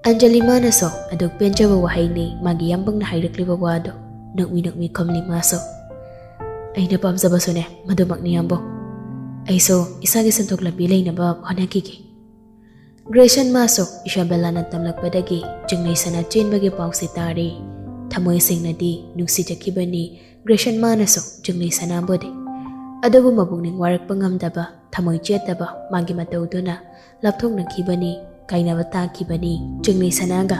ꯑꯟꯖꯂꯤ ꯃꯥꯅꯁꯨ ꯑꯗꯨꯛ ꯄꯦꯟꯖꯕ ꯋꯥꯍꯩꯅꯤ ꯃꯥꯒꯤ ꯌꯥꯝꯕꯪꯅ ꯍꯥꯏꯔꯛꯂꯤꯕ ꯋꯥꯗꯣ꯫ ꯅꯣꯛꯃꯤ ꯅꯣꯛꯃꯤ ꯈꯨꯝꯂꯤ ꯃꯥꯁꯨ꯫ "ꯑꯩꯅ ꯄꯥꯝꯖꯕꯁꯨꯅꯦ ꯃꯗꯨꯃꯛꯅꯤ, ꯌꯥꯝꯕꯨꯡ꯫ ꯑꯩꯁꯨ ꯏꯁꯥꯒꯤ ꯁꯦꯟꯊꯣꯛ ꯂꯝꯕꯤ ꯂꯩꯅꯕ ꯍꯣꯠꯅꯈꯤꯒꯦ꯫" ꯒ꯭ꯔꯦꯁꯟ ꯃꯥꯁꯨ ꯏꯁꯥꯕꯦꯂꯥꯅ ꯇꯝꯂꯛꯄꯗꯒꯤ ꯆꯤꯡꯂꯩ ꯁꯅꯥ ꯆꯦꯟꯕꯒꯤ ꯄꯥꯎꯁꯤ ꯇꯥꯔꯦ꯫ ꯊꯃꯣꯏ ꯁꯦꯡꯅꯗꯤ ꯅꯨꯡꯁꯤꯖꯈꯤꯕꯅꯤ ꯒ꯭ꯔꯦꯁꯟ ꯃꯥꯅꯁꯨ ꯆꯤꯡꯂꯩ ꯁꯅꯥꯕꯨꯗꯤ꯫ ꯑꯗꯨꯕꯨ ꯃꯄꯨꯛꯅꯤꯡ ꯋꯥꯔꯛꯄ ꯉꯝꯗꯕ, ꯊꯃꯣꯏ ꯆꯦꯠꯇꯕ ꯃꯥꯒꯤ ꯃꯇꯧꯗꯨꯅ ꯂꯥꯞꯊꯣꯛꯅꯈꯤꯕꯅꯤ, ꯀꯥꯏꯅꯕ ꯇꯥꯈꯤꯕꯅꯤ ꯆꯤꯡꯂꯩ ꯁꯅꯥꯒ꯫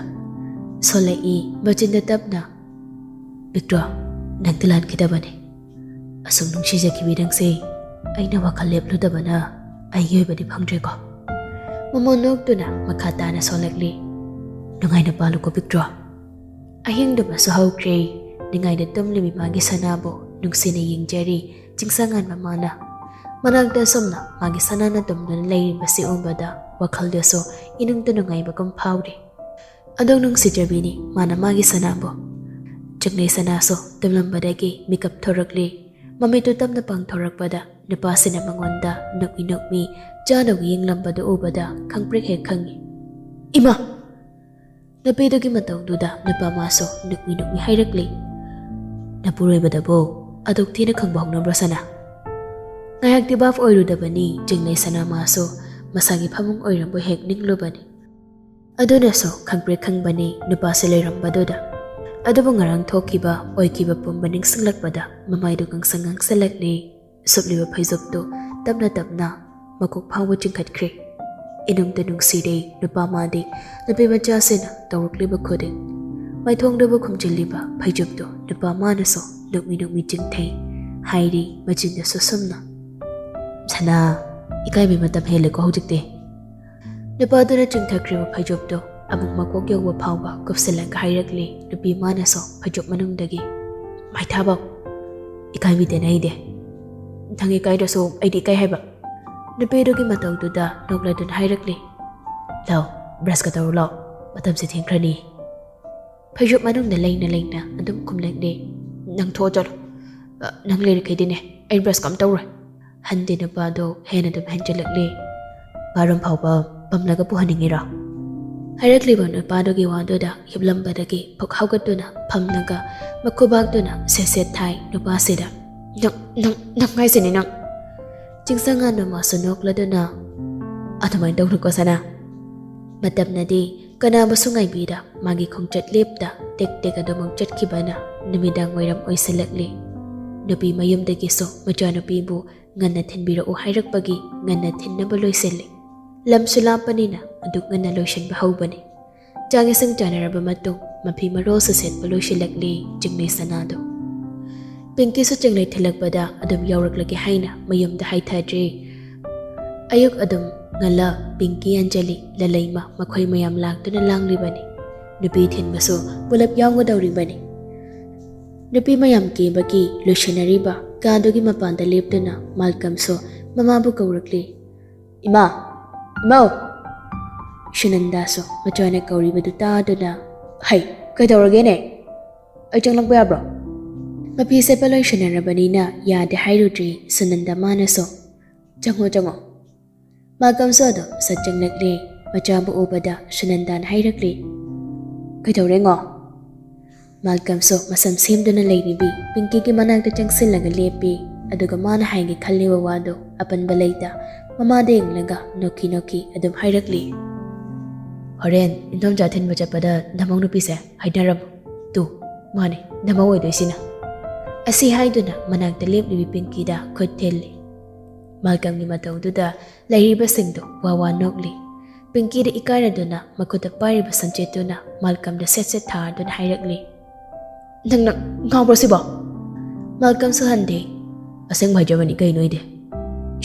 ꯁꯣꯜꯂꯛꯏ ꯃꯆꯤꯟꯗ ꯇꯞꯅ, "ꯕꯤꯛꯇꯣ, ꯅꯪꯗꯤ ꯂꯥꯟꯈꯤꯗꯕꯅꯤ꯫ ꯑꯁꯨꯛ ꯅꯨꯡꯁꯤꯖꯈꯤꯕꯤ ꯅꯪꯁꯦ ꯑꯩꯅ ꯋꯥꯈꯜ ꯂꯦꯞꯂꯨꯗꯕꯅ ꯑꯩꯒꯤ ꯑꯣꯏꯕꯗꯤ ꯐꯪꯗ꯭ꯔꯦꯀꯣ꯫ ꯃꯃꯣꯟ ꯅꯣꯛꯇꯨꯅ ꯃꯈꯥ ꯇꯥꯅ ꯁꯣꯜꯂꯛꯂꯤ꯫ ꯅꯨꯡꯉꯥꯏꯅ ꯄꯥꯜꯂꯨꯀꯣ ꯄꯤꯛꯇ꯭ꯔꯣ꯫ ꯑꯍꯤꯡꯗꯨꯃꯁꯨ ꯍꯧꯈ꯭ꯔꯦ꯫ ꯅꯤꯡꯉꯥꯏꯗ ꯇꯨꯝꯂꯤꯕꯤ ꯃꯥꯒꯤ ꯁꯅꯥꯕꯨ ꯅꯨꯡꯁꯤꯅ ꯌꯦꯡꯖꯔꯤ ꯆꯤꯡꯁꯉꯥꯟ ꯃꯃꯥꯅ꯫ ꯃꯅꯥꯛꯇ ꯑꯁꯨꯝꯅ ꯃꯥꯒꯤ ꯁꯅꯥꯅ ꯇꯨꯝꯗꯨꯅ ꯂꯩꯔꯤꯕꯁꯤ ꯎꯕꯗ ꯋꯥꯈꯜꯗꯁꯨ ꯏꯅꯨꯡꯇ ꯅꯨꯡꯉꯥꯏꯕꯒꯨꯝ ꯐꯥꯎꯔꯤ꯫ ꯑꯗꯨꯛ ꯅꯨꯡꯁꯤꯖꯕꯤꯅꯤ ꯃꯥꯅ ꯃꯥꯒꯤ ꯁꯅꯥꯕꯨ꯫ ꯆꯤꯡꯂꯩ ꯁꯅꯥꯁꯨ ꯇꯨꯝꯂꯝꯕꯗꯒꯤ ꯃꯤꯀꯞ ꯊꯣꯔꯛꯂꯤ꯫ ꯃꯃꯤꯠꯇꯨ ꯇꯞꯅ ꯄꯥꯡꯊꯣꯔꯛꯄꯗ ꯅꯨꯄꯥꯁꯤꯅ ꯃꯉꯣꯟꯗ ꯅꯣꯛꯃꯤ ꯅꯣꯛꯃꯤ ꯆꯥꯅꯕ ꯌꯦꯡꯂꯝꯕꯗꯨ ꯎꯕꯗ ꯈꯪꯄ꯭ꯔꯦꯛ ꯍꯦꯛ ꯈꯪꯉꯤ꯫ ꯏꯃꯥ! ꯅꯨꯄꯤꯗꯨꯒꯤ ꯃꯇꯧꯗꯨꯗ ꯅꯨꯄꯥ ꯃꯥꯁꯨ ꯅꯣꯛꯃꯤ ꯅꯣꯛꯃꯤ ꯍꯥꯏꯔꯛꯂꯤ꯫ ꯅꯄꯨꯔꯣꯏꯕꯗꯕꯨ ꯑꯗꯨꯛ ꯊꯤꯅ ꯈꯪꯕ ꯍꯧꯅꯕ꯭ꯔꯣ ꯁꯅꯥ? ꯉꯥꯏꯍꯥꯛꯇꯤ ꯚꯥꯞ ꯑꯣꯏꯔꯨꯗꯕꯅꯤ ꯆꯤꯡꯂꯩ ꯁꯅꯥ ꯃꯥꯁꯨ ꯃꯁꯥꯒꯤ ꯐꯃꯨꯡ ꯑꯣꯏꯔꯝꯕ ꯍꯦꯛ ꯅꯤꯡꯂꯨꯕꯅꯤ꯫ ꯑꯗꯨꯅꯁꯨ ꯈꯪꯄ꯭ꯔꯦꯛ ꯈꯪꯕꯅꯤ ꯅꯨꯄꯥꯁꯦ ꯂꯩꯔꯝꯕꯗꯨꯗ꯫ ꯑꯗꯨꯕꯨ ꯉꯔꯥꯡ ꯊꯣꯛꯈꯤꯕ ꯑꯣꯏꯈꯤꯕ ꯄꯨꯝꯕ ꯅꯤꯡꯁꯤꯡꯂꯛꯄꯗ ꯃꯃꯥꯏꯗꯨ ꯉꯥꯡꯁꯪ ꯉꯥꯡꯁꯜꯂꯛꯂꯤ꯫ ꯁꯨꯞꯂꯤꯕ ꯐꯩꯖꯨꯞꯇꯨ ꯇꯞꯅ ꯇꯞꯅ ꯃꯀꯣꯛ ꯐꯥꯎꯕ ꯆꯤꯡꯈꯠꯈ꯭ꯔꯦ꯫ ꯏꯅꯨꯡꯗ ꯅꯨꯡꯁꯤꯔꯦ ꯅꯨꯄꯥ ꯃꯥꯗꯤ ꯅꯨꯄꯤ ꯃꯆꯥꯁꯤꯅ ꯇꯧꯔꯛꯂꯤꯕ ꯈꯨꯗꯤꯡ꯫ ꯃꯥꯏꯊꯣꯡꯗꯨꯕꯨ ꯈꯨꯝꯖꯤꯜꯂꯤꯕ ꯐꯩꯖꯨꯞꯇꯨ ꯅꯨꯄꯥ ꯃꯥꯅꯁꯨ ꯅꯣꯛꯃꯤ ꯅꯣꯛꯃꯤ ꯆꯤꯡꯊꯩ꯫ ꯍꯥꯏꯔꯤ ꯃꯆꯤꯟꯗꯁꯨ ꯁꯨꯝꯅ꯫ ꯁꯅꯥ, ꯏꯀꯥꯏꯕꯩ ꯃꯇꯝ ꯍꯦꯜꯂꯦꯀꯣ ꯍꯧꯖꯤꯛꯇꯤ꯫ ꯅꯨꯄꯥꯗꯨꯅ ꯆꯤꯡꯊꯈ꯭ꯔꯤꯕ ꯐꯩꯖꯨꯞꯇꯨ ꯑꯃꯨꯛ ꯃꯀꯣꯛ ꯌꯧꯕ ꯐꯥꯎꯕ ꯀꯨꯞꯁꯤꯜꯂꯒ ꯍꯥꯏꯔꯛꯂꯤ ꯅꯨꯄꯤ ꯃꯥꯅꯁꯨ ꯐꯩꯖꯨꯞ ꯃꯅꯨꯡꯗꯒꯤ꯫ ꯃꯥꯏꯊꯥꯕꯧ, ꯏꯀꯥꯏꯕꯤꯗꯦꯅꯦ ꯑꯩꯗꯤ꯫ ꯅꯪ ꯏꯀꯥꯏꯗ꯭ꯔꯁꯨ ꯑꯩꯗꯤ ꯏꯀꯥꯏ ꯍꯥꯏꯕ꯫ ꯅꯨꯄꯤꯗꯨꯒꯤ ꯃꯇꯧꯗꯨꯗ ꯅꯣꯛꯂꯗꯨꯅ ꯍꯥꯏꯔꯛꯂꯤ꯫ ꯂꯥꯎ, ꯕ꯭ꯔꯁꯀ ꯇꯧꯔꯨ ꯂꯥꯎ, ꯃꯇꯝꯁꯦ ꯊꯦꯡꯈ꯭ꯔꯅꯤ꯫ ꯐꯩꯖꯨꯞ ꯃꯅꯨꯡꯗ ꯂꯩꯅ ꯂꯩꯅ ꯑꯗꯨꯝ ꯈꯨꯝꯂꯛꯂꯤ꯫ ꯅꯪ ꯊꯣꯛꯑꯣ ꯆꯠꯂꯣ꯫ ꯑ, ꯅꯪ ꯂꯩꯔꯤꯈꯩꯗꯤꯅꯦ ꯑꯩ ꯕ꯭ꯔꯁ ꯀꯝ ꯇꯧꯔꯣꯏ꯫ ꯍꯟꯗꯦ ꯅꯨꯄꯥꯗꯣ ꯍꯦꯟꯅ ꯑꯗꯨꯝ ꯍꯦꯟꯖꯤꯜꯂꯛꯂꯤ꯫ ꯕꯥꯔꯨꯝ ꯐꯥꯎꯕ ꯄꯝꯂꯒ ꯄꯨꯍꯟꯅꯤꯡꯉꯤꯔꯣ? ꯍꯥꯏꯔꯛꯂꯤꯕ ꯅꯨꯄꯥꯗꯨꯒꯤ ꯋꯥꯗꯨꯗ ꯍꯤꯞꯂꯝꯕꯗꯒꯤ ꯐꯨꯛ ꯍꯧꯒꯠꯇꯨꯅ ꯐꯝꯂꯒ ꯃꯈꯨꯕꯥꯛꯇꯨꯅ ꯁꯦꯠ ꯁꯦꯠ ꯊꯥꯏ ꯅꯨꯄꯥꯁꯤꯗ꯫ ꯅꯪ, ꯅꯪ, ꯅꯪ ꯍꯥꯏꯁꯤꯅꯤ ꯅꯪ꯫ ꯆꯤꯡꯁꯉꯥꯟꯕ ꯃꯥꯁꯨ ꯅꯣꯛꯂꯗꯨꯅ, ꯑꯗꯨꯃꯥꯏꯅ ꯇꯧꯅꯨꯀꯣ ꯁꯅꯥ꯫ ꯃꯇꯝꯅꯗꯤ ꯀꯅꯥꯕꯨꯁꯨ ꯉꯥꯏꯕꯤꯗ ꯃꯥꯒꯤ ꯈꯣꯡꯆꯠ ꯂꯦꯞꯇ ꯇꯦꯛ ꯇꯦꯛ ꯑꯗꯨꯃꯛ ꯆꯠꯈꯤꯕꯅ ꯅꯨꯃꯤꯗꯥꯡ ꯋꯥꯏꯔꯝ ꯑꯣꯏꯁꯤꯜꯂꯛꯂꯤ꯫ ꯅꯨꯄꯤ ꯃꯌꯨꯝꯗꯒꯤꯁꯨ ꯃꯆꯥꯅꯨꯄꯤꯕꯨ ꯉꯟꯅ ꯊꯤꯟꯕꯤꯔꯛꯎ ꯍꯥꯏꯔꯛꯄꯒꯤ ꯉꯟꯅ ꯊꯤꯟꯅꯕ ꯂꯣꯏꯁꯤꯜꯂꯤ꯫ ꯂꯝꯁꯨ ꯂꯥꯞꯄꯅꯤꯅ ꯑꯗꯨꯛ ꯉꯟꯅ ꯂꯣꯏꯁꯤꯟꯕ ꯍꯧꯕꯅꯤ꯫ ꯆꯥꯛ ꯏꯁꯤꯡ ꯆꯥꯅꯔꯕ ꯃꯇꯨꯡ ꯃꯐꯤ ꯃꯔꯣꯜꯁꯨ ꯁꯦꯠꯄ ꯂꯣꯏꯁꯤꯜꯂꯛꯂꯤ ꯆꯤꯡꯂꯩ ꯁꯅꯥꯗꯨ꯫ ꯄꯤꯡꯀꯤꯁꯨ ꯆꯤꯡꯂꯩ ꯊꯤꯜꯂꯛꯄꯗ ꯑꯗꯨꯝ ꯌꯥꯎꯔꯛꯂꯒꯦ ꯍꯥꯏꯅ ꯃꯌꯨꯝꯗ ꯍꯥꯏꯊꯗ꯭ꯔꯦ꯫ ꯑꯌꯨꯛ ꯑꯗꯨꯝ ꯉꯜꯂ ꯄꯤꯡꯀꯤ, ꯑꯟꯖꯂꯤ, ꯂꯂꯩꯃ ꯃꯈꯣꯏ ꯃꯌꯥꯝ ꯂꯥꯛꯇꯨꯅ ꯂꯥꯡꯂꯤꯕꯅꯤ꯫ ꯅꯨꯄꯤ ꯊꯤꯟꯕꯁꯨ ꯄꯨꯂꯞ ꯌꯥꯎꯒꯗꯧꯔꯤꯕꯅꯤ꯫ ꯅꯨꯄꯤ ꯃꯌꯥꯝ ꯀꯦꯕꯒꯤ ꯂꯣꯏꯁꯤꯟꯅꯔꯤꯕ ꯀꯥꯗꯨꯒꯤ ꯃꯄꯥꯟꯗ ꯂꯦꯞꯇꯨꯅ ꯃꯥꯜꯀꯝꯁꯨ ꯃꯃꯥꯕꯨ ꯀꯧꯔꯛꯂꯤ꯫ "ꯏꯃꯥ! ꯏꯃꯥꯎ!" ꯁꯨꯅꯟꯗꯥꯁꯨ ꯃꯆꯥꯅ ꯀꯧꯔꯤꯕꯗꯨ ꯇꯥꯗꯨꯅ, "ꯍꯩ, ꯀꯩꯗꯧꯔꯒꯦꯅꯦ? ꯑꯩ ꯆꯪꯂꯛꯄ ꯌꯥꯕ꯭ꯔꯣ?" ꯃꯐꯤ ꯁꯦꯠꯄ ꯂꯣꯏꯁꯤꯟꯅꯔꯕꯅꯤꯅ ꯌꯥꯗꯦ ꯍꯥꯏꯔꯨꯗ꯭ꯔꯤ ꯁꯨꯅꯟꯗꯥ ꯃꯥꯅꯁꯨ꯫ "ꯆꯪꯉꯣ, ꯆꯪꯉꯣ꯫" ꯃꯥꯜꯀꯝꯁꯨ ꯑꯗꯨꯝ ꯁꯠ ꯆꯪꯂꯛꯂꯦ꯫ ꯃꯆꯥꯕꯨ ꯎꯕꯗ ꯁꯨꯅꯟꯗꯥꯅ ꯍꯥꯏꯔꯛꯂꯤ, "ꯀꯩꯗꯧꯔꯦꯉꯣ?" ꯃꯥꯜꯀꯝꯁꯨ ꯃꯁꯝ ꯁꯦꯝꯗꯨꯅ ꯂꯩꯔꯤꯕꯤ ꯄꯤꯡꯀꯤꯒꯤ ꯃꯅꯥꯛꯇ ꯆꯪꯁꯤꯜꯂꯒ ꯂꯦꯞꯄꯤ꯫ ꯑꯗꯨꯒ ꯃꯥꯅ ꯍꯥꯏꯒꯦ ꯈꯜꯂꯤꯕ ꯋꯥꯗꯨ ꯑꯄꯟꯕ ꯂꯩꯇ ꯃꯃꯥꯗ ꯌꯦꯡꯂꯒ ꯅꯣꯛꯈꯤ ꯅꯣꯛꯈꯤ ꯑꯗꯨꯝ ꯍꯥꯏꯔꯛꯂꯤ, "ꯍꯣꯔꯦꯟ ꯏꯟꯗꯣꯝꯆꯥ ꯊꯤꯟꯕ ꯆꯠꯄꯗ ꯅꯃꯧ ꯅꯨꯄꯤꯁꯦ ꯍꯥꯏꯅꯔꯝꯃꯨ꯫ ꯇꯨ, ꯃꯥꯅꯦ, ꯅꯃꯧ ꯑꯣꯏꯗꯣꯏꯁꯤꯅ꯫" ꯑꯁꯤ ꯍꯥꯏꯗꯨꯅ ꯃꯅꯥꯛꯇ ꯂꯦꯞꯂꯤꯕꯤ ꯄꯤꯡꯀꯤꯗ ꯈꯨꯠ ꯊꯤꯜꯂꯤ꯫ ꯃꯥꯜꯀꯝꯒꯤ ꯃꯇꯧꯗꯨꯗ ꯂꯩꯔꯤꯕꯁꯤꯡꯗꯨ ꯋꯥ ꯋꯥ ꯅꯣꯛꯂꯤ꯫ ꯄꯤꯡꯀꯤꯗ ꯏꯀꯥꯏꯔꯗꯨꯅ ꯃꯈꯨꯠꯇ ꯄꯥꯏꯔꯤꯕ ꯁꯝꯆꯦꯠꯇꯨꯅ ꯃꯥꯜꯀꯝꯗ ꯁꯦꯠ ꯁꯦꯠ ꯊꯥꯔꯗꯨꯅ ꯍꯥꯏꯔꯛꯂꯤ, "ꯅꯪꯅ ꯉꯥꯎꯕ꯭ꯔꯣ ꯁꯤꯕꯣ?" ꯃꯥꯜꯀꯝꯁꯨ ꯍꯟꯗꯦ꯫ "ꯑꯁꯦꯡꯕ ꯍꯥꯏꯖꯕꯅꯤ, ꯀꯩꯅꯣ ꯑꯩꯗꯤ?"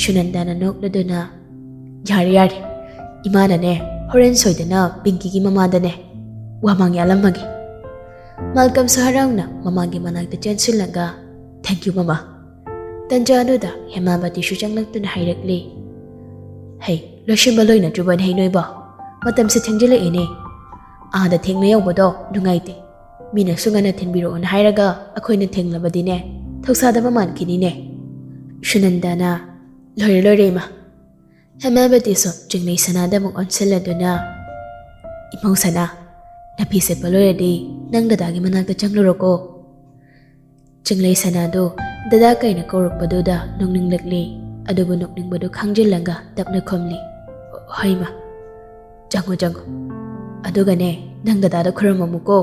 ꯁꯨꯅꯟꯗꯥꯅ ꯅꯣꯛꯂꯗꯨꯅ, "ꯌꯥꯔꯦ, ꯌꯥꯔꯦ꯫ ꯏꯃꯥꯅꯅꯦ, ꯍꯣꯔꯦꯟ ꯁꯣꯏꯗꯅ ꯄꯤꯡꯀꯤꯒꯤ ꯃꯃꯥꯗꯅꯦ ꯋꯥ ꯃꯥꯡ ꯌꯥꯜꯂꯝꯃꯒꯦ꯫" ꯃꯥꯜꯀꯝꯁꯨ ꯍꯔꯥꯎꯅ ꯃꯃꯥꯒꯤ ꯃꯅꯥꯛꯇ ꯆꯦꯟꯁꯤꯜꯂꯒ, "Thank you, ꯃꯃꯥ꯫" ꯇꯟꯖꯥꯗꯨꯗ ꯍꯦꯃꯥꯕꯇꯤꯁꯨ ꯆꯪꯂꯛꯇꯨꯅ ꯍꯥꯏꯔꯛꯂꯤ, "ꯍꯩ, ꯂꯣꯏꯁꯤꯟꯕ ꯂꯣꯏꯅꯗ꯭ꯔꯤꯕꯅꯦ ꯍꯩ ꯅꯣꯏꯕꯣ? ꯃꯇꯝꯁꯦ ꯊꯦꯡꯖꯤꯜꯂꯛꯑꯦꯅꯦ꯫ ꯑꯥꯗ ꯊꯦꯡꯅ ꯌꯧꯕꯗꯣ ꯅꯨꯡꯉꯥꯏꯇꯦ꯫ ꯃꯤꯅꯁꯨ ꯉꯟꯅ ꯊꯤꯟꯕꯤꯔꯛꯑꯣꯅ ꯍꯥꯏꯔꯒ ꯑꯩꯈꯣꯏꯅ ꯊꯦꯡꯂꯕꯗꯤꯅꯦ, ꯊꯧꯁꯥꯗꯕ ꯃꯥꯟꯈꯤꯅꯤꯅꯦ꯫" ꯁꯨꯅꯟꯗꯥꯅ, "ꯂꯣꯏꯔꯦ, ꯂꯣꯏꯔꯦ, ꯏꯃꯥ꯫" ꯍꯦꯃꯥꯕꯇꯤꯁꯨ ꯆꯤꯡꯂꯩ ꯁꯅꯥꯗ ꯑꯃꯨꯛ ꯑꯣꯟꯁꯤꯜꯂꯗꯨꯅ, "ꯏꯃꯧ ꯁꯅꯥ, ꯅꯐꯤ ꯁꯦꯠꯄ ꯂꯣꯏꯔꯗꯤ ꯅꯪ ꯗꯗꯥꯒꯤ ꯃꯅꯥꯛꯇ ꯆꯪꯂꯨꯔꯣꯀꯣ꯫" ꯆꯤꯡꯂꯩ ꯁꯅꯥꯗꯨ ꯗꯗꯥ ꯀꯩꯅ ꯀꯧꯔꯛꯄꯗꯨꯗ ꯅꯣꯛꯅꯤꯡꯂꯛꯂꯤ꯫ ꯑꯗꯨꯕꯨ ꯅꯣꯛꯅꯤꯡꯕꯗꯨ ꯈꯥꯡꯖꯤꯜꯂꯒ ꯇꯞꯅ ꯈꯨꯝꯂꯤ, "ꯍꯣꯏ ꯏꯃꯥ, ꯆꯪꯉꯣ, ꯆꯪꯉꯣ꯫ ꯑꯗꯨꯒꯅꯦ, ꯅꯪ ꯗꯗꯥꯗ ꯈꯨꯔꯨꯝꯃꯝꯃꯨꯀꯣ꯫"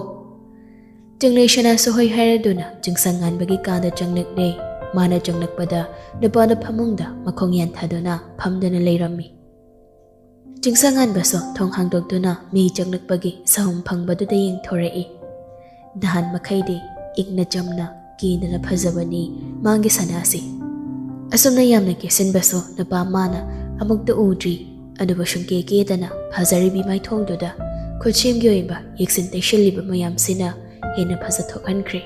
ꯆꯤꯡꯂꯩ ꯁꯅꯥꯁꯨ ꯍꯣꯏ ꯍꯥꯏꯔꯗꯨꯅ ꯆꯤꯡꯁꯪ ꯉꯥꯟꯕꯒꯤ ꯀꯥꯗ ꯆꯪꯂꯛꯂꯦ꯫ ꯃꯥꯅ ꯆꯪꯂꯛꯄꯗ ꯅꯨꯄꯥꯗꯨ ꯐꯃꯨꯡꯗ ꯃꯈꯣꯡ ꯌꯥꯟꯊꯗꯨꯅ ꯐꯝꯗꯨꯅ ꯂꯩꯔꯝꯃꯤ꯫ ꯆꯤꯡꯁꯪ ꯉꯥꯟꯕꯁꯨ ꯊꯣꯡ ꯍꯥꯡꯗꯣꯛꯇꯨꯅ ꯃꯤ ꯆꯪꯂꯛꯄꯒꯤ ꯁꯍꯨꯝ ꯐꯪꯕꯗꯨꯗ ꯌꯦꯡꯊꯣꯔꯛꯏ꯫ ꯅꯍꯥꯟ ꯃꯈꯩꯗꯤ ꯏꯪꯅ ꯆꯝꯅ ꯀꯦꯗꯅ ꯐꯖꯕꯅꯤ ꯃꯥꯒꯤ ꯁꯅꯥꯁꯤ꯫ ꯑꯁꯨꯝꯅ ꯌꯥꯝꯅ ꯀꯦꯁꯤꯟꯕꯁꯨ ꯅꯨꯄꯥ ꯃꯥꯅ ꯑꯃꯨꯛꯇ ꯎꯗ꯭ꯔꯤ꯫ ꯑꯗꯨꯕꯨ ꯁꯨꯡꯀꯦ ꯀꯦꯗꯅ ꯐꯖꯔꯤꯕꯤ ꯃꯥꯏꯊꯣꯡꯗꯨꯗ ꯈꯨꯠꯁꯦꯝꯒꯤ ꯑꯣꯏꯕ ꯌꯦꯛꯁꯤꯟ ꯇꯩꯁꯤꯜꯂꯤꯕ ꯃꯌꯥꯝꯁꯤꯅ ꯍꯦꯟꯅ ꯐꯖꯊꯣꯛꯍꯟꯈ꯭ꯔꯦ꯫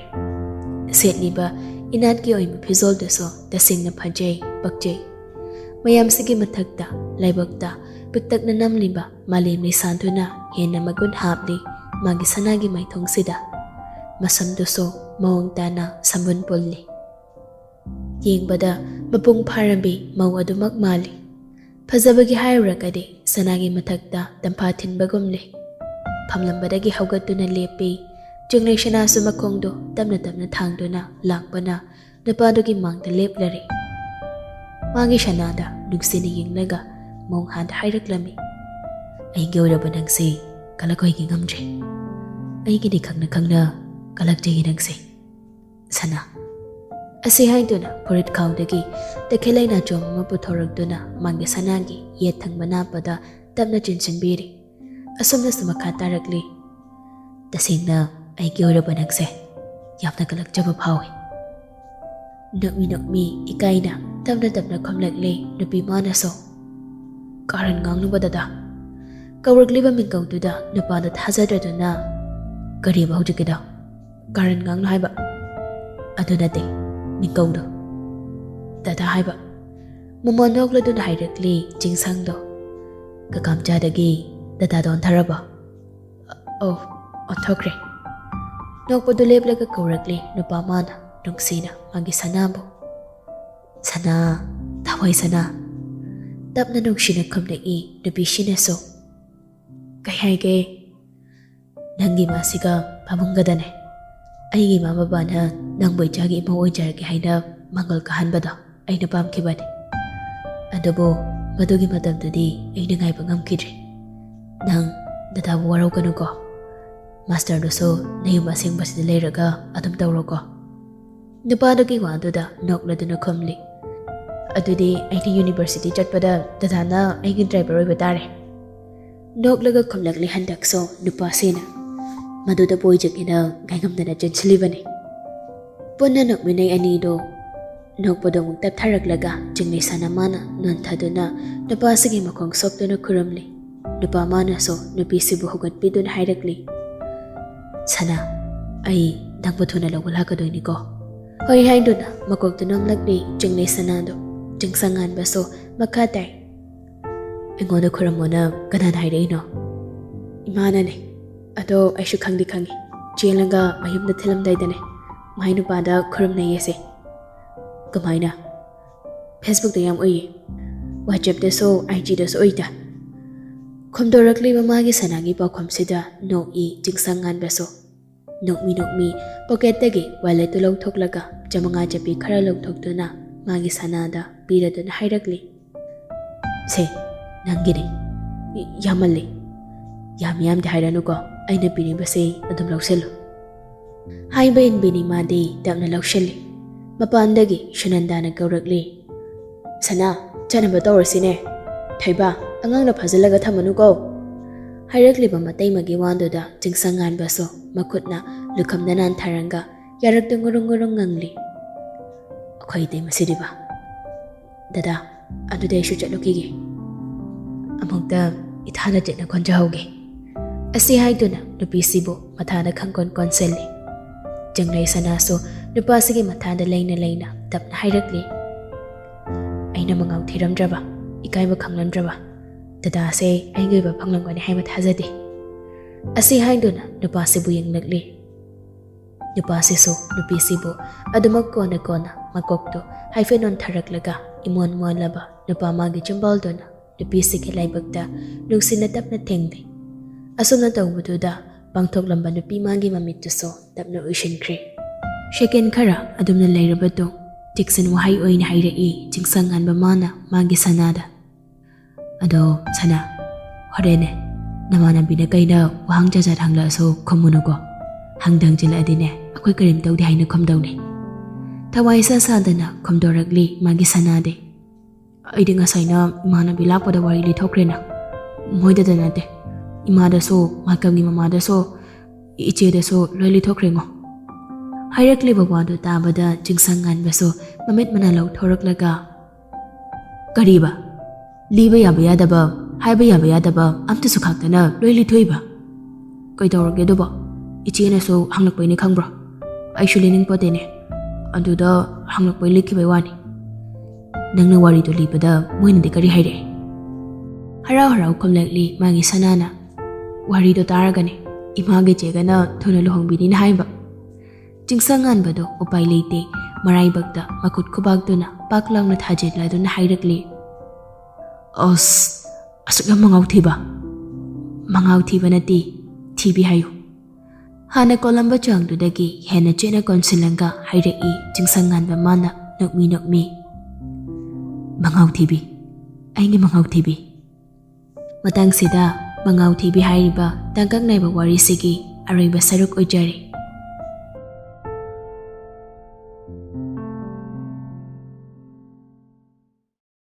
ꯁꯦꯠꯂꯤꯕ ꯏꯅꯥꯠꯀꯤ ꯑꯣꯏꯕ ꯐꯤꯖꯣꯜꯗꯨꯁꯨ ꯇꯁꯦꯡꯅ ꯐꯖꯩ, ꯄꯛꯆꯩ꯫ ꯃꯌꯥꯝꯁꯤꯒꯤ ꯃꯊꯛꯇ ꯂꯥꯏꯕꯛꯇ ꯄꯤꯛꯇꯛꯅ ꯅꯝꯂꯤꯕ ꯃꯥꯂꯦꯝ ꯂꯩꯁꯥꯗꯨꯅ ꯍꯦꯟꯅ ꯃꯒꯨꯟ ꯍꯥꯞꯂꯤ ꯃꯥꯒꯤ ꯁꯅꯥꯒꯤ ꯃꯥꯏꯊꯣꯡꯁꯤꯗ꯫ ꯃꯁꯝꯗꯨꯁꯨ ꯃꯑꯣꯡ ꯇꯥꯅ ꯁꯝꯕꯨꯟ ꯄꯨꯜꯂꯤ꯫ ꯌꯦꯡꯕꯗ ꯃꯄꯨꯡ ꯐꯥꯔꯝꯕꯤ ꯃꯧ ꯑꯗꯨꯃꯛ ꯃꯥꯜꯂꯤ꯫ ꯐꯖꯕꯒꯤ ꯍꯥꯏꯔꯨꯔꯒꯗꯤ ꯁꯅꯥꯒꯤ ꯃꯊꯛꯇ ꯇꯝꯐꯥ ꯊꯤꯟꯕꯒꯨꯝꯂꯤ꯫ ꯐꯝꯂꯝꯕꯗꯒꯤ ꯍꯧꯒꯠꯇꯨꯅ ꯂꯦꯞꯄꯤ꯫ ꯆꯤꯡꯂꯩ ꯁꯅꯥꯁꯨ ꯃꯈꯣꯡꯗꯣ ꯇꯞꯅ ꯇꯞꯅ ꯊꯥꯡꯗꯨꯅ ꯂꯥꯛꯄꯅ ꯅꯨꯄꯥꯗꯨꯒꯤ ꯃꯥꯡꯗ ꯂꯦꯞꯂꯔꯦ꯫ ꯃꯥꯒꯤ ꯁꯅꯥꯗ ꯅꯨꯡꯁꯤꯅ ꯌꯦꯡꯂꯒ ꯃꯣꯡꯍꯥꯟꯗ ꯍꯥꯏꯔꯛꯂꯝꯃꯤ, "ꯑꯩꯒꯤ ꯑꯣꯏꯔꯕ ꯅꯪꯁꯦ ꯀꯂꯛ ꯑꯣꯏꯒꯦ ꯉꯝꯗ꯭ꯔꯦ꯫ ꯑꯩꯒꯤꯗꯤ ꯈꯪꯅ ꯈꯪꯅ ꯀꯂꯛꯆꯩꯌꯦ ꯅꯪꯁꯦ, ꯁꯅꯥ꯫" ꯑꯁꯤ ꯍꯥꯏꯗꯨꯅ ꯐꯨꯔꯤꯠ ꯈꯥꯎꯗꯒꯤ ꯇꯈꯦꯜ ꯂꯩꯅꯥꯆꯣꯝ ꯑꯃ ꯄꯨꯊꯣꯔꯛꯇꯨꯅ ꯃꯥꯒꯤ ꯁꯅꯥꯒꯤ ꯌꯦꯠ ꯊꯪꯕ ꯅꯥꯞꯄꯗ ꯇꯞꯅ ꯆꯤꯟꯁꯤꯟꯕꯤꯔꯤ꯫ ꯑꯁꯨꯝꯅꯁꯨ ꯃꯈꯥ ꯇꯥꯔꯛꯂꯤ, "ꯇꯁꯦꯡꯅ ꯑꯩꯒꯤ ꯑꯣꯏꯔꯕ ꯅꯪꯁꯦ ꯌꯥꯝꯅ ꯀꯜꯂꯛꯆꯕ ꯐꯥꯎꯏ꯫" ꯅꯣꯛꯃꯤ ꯅꯣꯛꯃꯤ ꯏꯀꯥꯏꯅ ꯇꯞꯅ ꯇꯞꯅ ꯈꯨꯝꯂꯛꯂꯦ ꯅꯨꯄꯤ ꯃꯥꯅꯁꯨ꯫ "ꯀꯥꯔꯟ ꯉꯥꯡꯅꯨꯕ ꯗꯗꯥ꯫" ꯀꯧꯔꯛꯂꯤꯕ ꯃꯤꯡꯀꯧꯗꯨꯗ ꯅꯨꯄꯥꯗꯨ ꯊꯥꯖꯗ꯭ꯔꯗꯨꯅ, "ꯀꯔꯤꯕ ꯍꯧꯖꯤꯛꯀꯤꯗꯣ? ꯀꯥꯔꯟ ꯉꯥꯡꯅꯨ ꯍꯥꯏꯕ?" "ꯑꯗꯨ ꯅꯠꯇꯦ, ꯃꯤꯡꯀꯧꯗꯣ ꯗꯗꯥ ꯍꯥꯏꯕ꯫" ꯃꯃꯣꯟ ꯅꯣꯛꯂꯗꯨꯅ ꯍꯥꯏꯔꯛꯂꯤ ꯆꯤꯡꯁꯥꯡꯗꯣ꯫ "ꯀꯀꯥꯝꯆꯥꯗꯒꯤ ꯗꯗꯥꯗ ꯑꯣꯟꯊꯔꯕꯣ?" "ꯑꯧ, ꯑꯣꯟꯊꯣꯛꯈ꯭ꯔꯦ꯫" ꯅꯣꯛꯄꯗꯨ ꯂꯦꯞꯂꯒ ꯀꯧꯔꯛꯂꯤ ꯅꯨꯄꯥ ꯃꯥꯅ ꯅꯨꯡꯁꯤꯅ ꯃꯥꯒꯤ ꯁꯅꯥꯕꯨ꯫ "ꯁꯅꯥ, ꯊꯋꯥꯏ ꯁꯅꯥ꯫" ꯇꯞꯅ ꯅꯨꯡꯁꯤꯅ ꯈꯨꯝꯂꯛꯏ ꯅꯨꯄꯤꯁꯤꯅꯁꯨ꯫ "ꯀꯩ ꯍꯥꯏꯒꯦ?" "ꯅꯪꯒꯤ ꯃꯥꯁꯤꯒ ꯐꯃꯨꯡꯒꯗꯅꯦ꯫ ꯑꯩꯒꯤ ꯏꯃꯥ ꯕꯕꯥꯅ ꯅꯪꯕꯨ ꯏꯆꯥꯒꯤ ꯏꯃꯧ ꯑꯣꯏꯖꯔꯒꯦ ꯍꯥꯏꯅ ꯃꯪꯒꯜ ꯀꯥꯍꯟꯕꯗꯣ ꯑꯩꯅ ꯄꯥꯝꯈꯤꯕꯅꯤ꯫ ꯑꯗꯨꯕꯨ ꯃꯗꯨꯒꯤ ꯃꯇꯝꯗꯨꯗꯤ ꯑꯩꯅ ꯉꯥꯏꯕ ꯉꯝꯈꯤꯗ꯭ꯔꯦ꯫ ꯅꯪ ꯗꯗꯥꯕꯨ ꯋꯥꯔꯧꯒꯅꯨꯀꯣ꯫ ꯃꯥꯁꯇꯔꯗꯨꯁꯨ ꯅꯌꯨꯝ ꯑꯁꯦꯡꯕꯁꯤꯗ ꯂꯩꯔꯒ ꯑꯗꯨꯝ ꯇꯧꯔꯣꯀꯣ꯫" ꯅꯨꯄꯥꯗꯨꯒꯤ ꯋꯥꯗꯨꯗ ꯅꯣꯛꯂꯗꯨꯅ ꯈꯨꯝꯂꯤ꯫ "ꯑꯗꯨꯗꯤ ꯑꯩꯅ ꯌꯨꯅꯤꯚꯔꯁꯤꯇꯤ ꯆꯠꯄꯗ ꯗꯗꯥꯅ ꯑꯩꯒꯤ ꯗ꯭ꯔꯥꯏꯚꯔ ꯑꯣꯏꯕ ꯇꯥꯔꯦ꯫" ꯅꯣꯛꯂꯒ ꯈꯨꯝꯂꯛꯂꯤ ꯍꯟꯗꯛꯁꯨ ꯅꯨꯄꯥꯁꯤꯅ꯫ ꯃꯗꯨꯗ ꯕꯣꯏꯖꯒꯤꯅ ꯉꯥꯏꯉꯝꯗꯅ ꯆꯦꯟꯁꯤꯜꯂꯤꯕꯅꯤ꯫ ꯄꯨꯟꯅ ꯅꯣꯛꯃꯤꯟꯅꯩ ꯑꯅꯤꯗꯣ꯫ ꯅꯣꯛꯄꯗꯣ ꯑꯃꯨꯛ ꯇꯞꯊꯔꯛꯂꯒ ꯆꯤꯡꯂꯩꯁꯅꯥ ꯃꯥꯅ ꯅꯣꯟꯊꯗꯨꯅ ꯅꯨꯄꯥꯁꯤꯒꯤ ꯃꯈꯣꯡ ꯁꯣꯛꯇꯨꯅ ꯈꯨꯔꯨꯝꯂꯤ꯫ ꯅꯨꯄꯥ ꯃꯥꯅꯁꯨ ꯅꯨꯄꯤꯁꯤꯕꯨ ꯍꯧꯒꯠꯄꯤꯗꯨꯅ ꯍꯥꯏꯔꯛꯂꯤ, "ꯁꯅꯥ, ꯑꯩ ꯅꯪꯕꯨ ꯊꯨꯅ ꯂꯧꯕ ꯂꯥꯛꯀꯗꯣꯏꯅꯤꯀꯣ"꯫ ꯍꯣꯏ ꯍꯥꯏꯗꯨꯅ ꯃꯀꯣꯛꯇꯨ ꯅꯣꯝꯂꯛꯂꯤ ꯆꯤꯡꯂꯩꯁꯅꯥꯗꯣ꯫ ꯆꯤꯡꯁꯪꯉꯥꯟꯕꯁꯨ ꯃꯈꯥ ꯇꯥꯏ, "ꯑꯩꯉꯣꯟꯗ ꯈꯨꯔꯝꯃꯣꯅ ꯀꯅꯥꯅ ꯍꯥꯏꯔꯛꯏꯅꯣ?" "ꯏꯃꯥꯅꯅꯦ꯫ ꯑꯗꯣ ꯑꯩꯁꯨ ꯈꯪꯗꯤ ꯈꯪꯉꯤ꯫ ꯆꯦꯜꯂꯒ ꯃꯌꯨꯝꯗ ꯊꯤꯜꯂꯝꯗꯥꯏꯗꯅꯦ ꯃꯥꯏ ꯅꯨꯄꯥꯗ ꯈꯨꯔꯨꯝꯅꯩꯌꯦꯁꯦ"꯫ "ꯀꯃꯥꯏꯅ?" "Facebookꯇ ꯌꯥꯝ ꯎꯏꯌꯦ꯫ WhatsAppꯇꯁꯨ, IGꯗꯁꯨ ꯎꯏꯗ"꯫ ꯈꯣꯝꯗꯣꯔꯛꯂꯤꯕ ꯃꯥꯒꯤ ꯁꯅꯥꯒꯤ ꯄꯥꯎꯈꯨꯝꯁꯤꯗ ꯅꯣꯛꯏ ꯆꯤꯡꯁꯪꯉꯥꯟꯕꯁꯨ꯫ ꯅꯣꯛꯃꯤ ꯅꯣꯛꯃꯤ pocketꯇꯒꯤ walletꯇꯨ ꯂꯧꯊꯣꯛꯂꯒ ꯆꯃꯉꯥ ꯆꯞꯄꯤ ꯈꯔ ꯂꯧꯊꯣꯛꯇꯨꯅ ꯃꯥꯒꯤ ꯁꯅꯥꯗ ꯄꯤꯔꯗꯨꯅ ꯍꯥꯏꯔꯛꯂꯤ, "ꯁꯦ, ꯅꯪꯒꯤꯅꯤ꯫ ꯌꯥꯝꯃꯜꯂꯤ꯫ ꯌꯥꯝ ꯌꯥꯝꯗꯤ ꯍꯥꯏꯔꯅꯨꯀꯣ, ꯑꯩꯅ ꯄꯤꯔꯤꯕꯁꯦ ꯑꯗꯨꯝ ꯂꯧꯁꯤꯜꯂꯨ"꯫ ꯍꯥꯏꯕ ꯏꯟꯕꯤꯅꯤ ꯃꯥꯗꯤ ꯇꯞꯅ ꯂꯧꯁꯤꯜꯂꯤ꯫ ꯃꯄꯥꯟꯗꯒꯤ ꯁꯨꯅꯟꯗꯥꯅ ꯀꯧꯔꯛꯂꯤ, "ꯁꯅꯥ, ꯆꯠꯅꯕ ꯇꯧꯔꯁꯤꯅꯦ꯫ ꯊꯣꯏꯕ, ꯑꯉꯥꯡꯅ ꯐꯥꯖꯤꯜꯂꯒ ꯊꯝꯃꯅꯨꯀꯣ"꯫ ꯍꯥꯏꯔꯛꯂꯤꯕ ꯃꯇꯩꯃꯒꯤ ꯋꯥꯗꯨꯗ ꯆꯤꯡꯁꯪꯉꯥꯟꯕꯁꯨ ꯃꯈꯨꯠꯅ ꯂꯨꯈꯝꯗ ꯅꯥꯟꯊꯔꯒ ꯌꯥꯔꯛꯇ ꯉꯨꯔꯨꯡ ꯉꯨꯔꯨꯡ ꯉꯪꯂꯤ꯫ "ꯑꯩꯈꯣꯏ ꯏꯇꯩꯃ ꯁꯤꯗꯤꯕ꯫ ꯗꯗꯥ, ꯑꯗꯨꯗꯤ ꯑꯩꯁꯨ ꯆꯠꯂꯨꯈꯤꯒꯦ꯫ ꯑꯃꯨꯛꯇ ꯏꯊꯥꯅ ꯆꯦꯠꯅ ꯈꯣꯟꯖꯍꯧꯒꯦ"꯫ ꯑꯁꯤ ꯍꯥꯏꯗꯨꯅ ꯅꯨꯄꯤꯁꯤꯕꯨ ꯃꯊꯥꯗ ꯈꯪꯀꯣꯟ ꯀꯣꯟꯁꯤꯜꯂꯤ꯫ ꯆꯤꯡꯂꯩ ꯁꯅꯥꯁꯨ ꯅꯨꯄꯥꯁꯤꯒꯤ ꯃꯊꯥꯗ ꯂꯩꯅ ꯂꯩꯅ ꯇꯞꯅ ꯍꯥꯏꯔꯛꯂꯤ, "ꯑꯩꯅ ꯃꯉꯥꯎ ꯊꯤꯔꯝꯗ꯭ꯔꯕ, ꯏꯀꯥꯏꯕ ꯈꯪꯂꯝꯗ꯭ꯔꯕ, ꯗꯗꯥꯁꯦ ꯑꯩꯒꯤ ꯑꯣꯏꯕ ꯐꯪꯂꯝꯒꯅꯤ ꯍꯥꯏꯕ ꯊꯥꯖꯗꯦ"꯫ ꯑꯁꯤ ꯍꯥꯏꯗꯨꯅ ꯅꯨꯄꯥꯁꯤꯕꯨ ꯌꯦꯡꯂꯛꯂꯤ꯫ ꯅꯨꯄꯥꯁꯤꯁꯨ ꯅꯨꯄꯤꯁꯤꯕꯨ ꯑꯗꯨꯃꯛ ꯀꯣꯟꯅ ꯀꯣꯟꯅ ꯃꯀꯣꯛꯇꯨ ꯍꯥꯏꯐꯦꯠ ꯅꯣꯟꯊꯔꯛꯂꯒ ꯏꯃꯣꯟ ꯃꯣꯜꯂꯕ ꯅꯨꯄꯥ ꯃꯥꯒꯤ ꯆꯤꯝꯕꯥꯜꯗꯨꯅ ꯅꯨꯄꯤꯁꯤꯒꯤ ꯂꯥꯏꯕꯛꯇ ꯅꯨꯡꯁꯤꯅ ꯇꯞꯅ ꯊꯦꯡꯂꯤ꯫ ꯑꯁꯨꯝꯅ ꯇꯧꯕꯗꯨꯗ ꯄꯥꯡꯊꯣꯛꯂꯝꯕ ꯅꯨꯄꯤ ꯃꯥꯒꯤ ꯃꯃꯤꯠꯇꯨꯁꯨ ꯇꯞꯅ ꯎꯏꯁꯤꯟꯈ꯭ꯔꯦ꯫ ꯁꯦꯀꯦꯟ ꯈꯔ ꯑꯗꯨꯝꯅ ꯂꯩꯔꯕ ꯇꯨꯡ ꯇꯦꯛꯁꯤꯟ ꯋꯥꯍꯩ ꯑꯣꯏꯅ ꯍꯥꯏꯔꯛꯏ ꯆꯤꯡꯁꯪ ꯉꯥꯟꯕ ꯃꯥꯅ ꯃꯥꯒꯤ ꯁꯅꯥꯗ, "ꯑꯗꯣ ꯁꯅꯥ, ꯍꯣꯔꯦꯟꯅꯦ ꯅꯃꯥꯟꯅꯕꯤꯅ ꯀꯩꯅ ꯋꯥꯍꯪ ꯖꯥꯠ ꯖꯥꯠ ꯍꯪꯂꯛꯑꯁꯨ ꯈꯨꯝꯃꯨꯅꯨꯀꯣ꯫ ꯍꯪꯗ ꯍꯪꯖꯤꯜꯂꯛꯑꯗꯤꯅꯦ ꯑꯩꯈꯣꯏ ꯀꯔꯤꯝ ꯇꯧꯗꯦ ꯍꯥꯏꯅ ꯈꯨꯝꯗꯧꯅꯦ"꯫ ꯊꯋꯥꯏ ꯏꯁꯥ ꯁꯥꯗꯅ ꯈꯨꯝꯗꯣꯔꯛꯂꯤ ꯃꯥꯒꯤ ꯁꯅꯥꯗꯤ꯫ "ꯑꯩꯗꯤ ꯉꯁꯥꯏꯅ ꯏꯃꯥꯟꯅꯕꯤ ꯂꯥꯛꯄꯗ ꯋꯥꯔꯤ ꯂꯤꯊꯣꯛꯈ꯭ꯔꯦꯅ꯫ ꯃꯣꯏꯗꯗ ꯅꯠꯇꯦ, ꯏꯃꯥꯗꯁꯨ, ꯃꯥꯏꯀꯝꯒꯤ ꯃꯃꯥꯗꯁꯨ, ꯏꯆꯦꯗꯁꯨ ꯂꯣꯏ ꯂꯤꯊꯣꯛꯈ꯭ꯔꯦꯉꯣ"꯫ ꯍꯥꯏꯔꯛꯂꯤꯕ ꯋꯥꯗꯨ ꯇꯥꯕꯗ ꯆꯤꯡꯁꯪ ꯉꯥꯟꯕꯁꯨ ꯃꯃꯤꯠ ꯃꯅꯥ ꯂꯧꯊꯣꯔꯛꯂꯒ, "ꯀꯔꯤꯕ? ꯂꯤꯕ ꯌꯥꯕ ꯌꯥꯗꯕ, ꯍꯥꯏꯕ ꯌꯥꯕ ꯌꯥꯗꯕ ꯑꯝꯇꯁꯨ ꯈꯥꯛꯇꯅ ꯂꯣꯏ ꯂꯤꯊꯣꯛꯏꯕ? ꯀꯩꯗꯧꯔꯒꯦ ꯑꯗꯨꯕꯣ? ꯏꯆꯦꯅꯁꯨ ꯍꯪꯂꯛꯄꯩꯅꯤ ꯈꯪꯕ꯭ꯔꯣ? ꯑꯩꯁꯨ ꯂꯤꯅꯤꯡꯄꯣꯠꯇꯦꯅꯦ꯫ ꯑꯗꯨꯗ ꯍꯪꯂꯛꯄꯩ ꯂꯤꯈꯤꯕꯩ ꯋꯥꯅꯤ꯫ ꯅꯪꯅ ꯋꯥꯔꯤꯗꯣ ꯂꯤꯕꯗ ꯃꯣꯏꯅꯗꯤ ꯀꯔꯤ ꯍꯥꯏꯔꯛꯑꯦ?" ꯍꯔꯥꯎ ꯍꯔꯥꯎ ꯈꯨꯝꯂꯛꯂꯤ ꯃꯥꯒꯤ ꯁꯅꯥꯅ꯫ "ꯋꯥꯔꯤꯗꯣ ꯇꯥꯔꯒꯅꯦ, ꯏꯃꯥꯒꯤ ꯆꯦꯒꯅ ꯊꯨꯅ ꯂꯨꯍꯣꯡꯕꯤꯅꯤꯅ ꯍꯥꯏꯕ꯫" ꯆꯤꯡꯁꯪ ꯉꯥꯟꯕꯗꯣ ꯎꯄꯥꯏ ꯂꯩꯇꯦ, ꯃꯔꯥꯏꯕꯛꯇ ꯃꯈꯨꯠ ꯈꯨꯕꯥꯛꯇꯨꯅ ꯄꯥꯛ ꯂꯥꯎꯅ ꯊꯥꯖꯤꯜꯂꯗꯨꯅ ꯍꯥꯏꯔꯛꯂꯤ, "ꯑꯁ, ꯑꯁꯨꯛ ꯌꯥꯝ ꯃꯉꯥꯎ ꯊꯤꯕ?" "ꯃꯉꯥꯎ ꯊꯤꯕ ꯅꯠꯇꯦ, ꯊꯤꯕꯤ ꯍꯥꯏꯌꯨ꯫" ꯍꯥꯟꯅ ꯀꯣꯜꯂꯝꯕ ꯆꯥꯡꯗꯨꯗꯒꯤ ꯍꯦꯟꯅ ꯆꯦꯠꯅ ꯀꯣꯟꯁꯤꯜꯂꯒ ꯍꯥꯏꯔꯛꯏ ꯆꯤꯡꯁꯪ ꯉꯥꯟꯕ ꯃꯥꯅ ꯅꯣꯛꯃꯤ ꯅꯣꯛꯃꯤ꯫ "ꯃꯉꯥꯎ ꯊꯤꯕꯤ, ꯑꯩꯒꯤ ꯃꯉꯥꯎ ꯊꯤꯕꯤ꯫" ꯃꯇꯥꯡꯁꯤꯗ ꯃꯉꯥꯎ ꯊꯤꯕꯤ ꯍꯥꯏꯔꯤꯕ ꯇꯥꯡꯀꯛ ꯅꯥꯏꯕ ꯋꯥꯔꯤꯁꯤꯒꯤ ꯑꯔꯣꯏꯕ ꯁꯔꯨꯛ ꯑꯣꯏꯖꯔꯤ꯫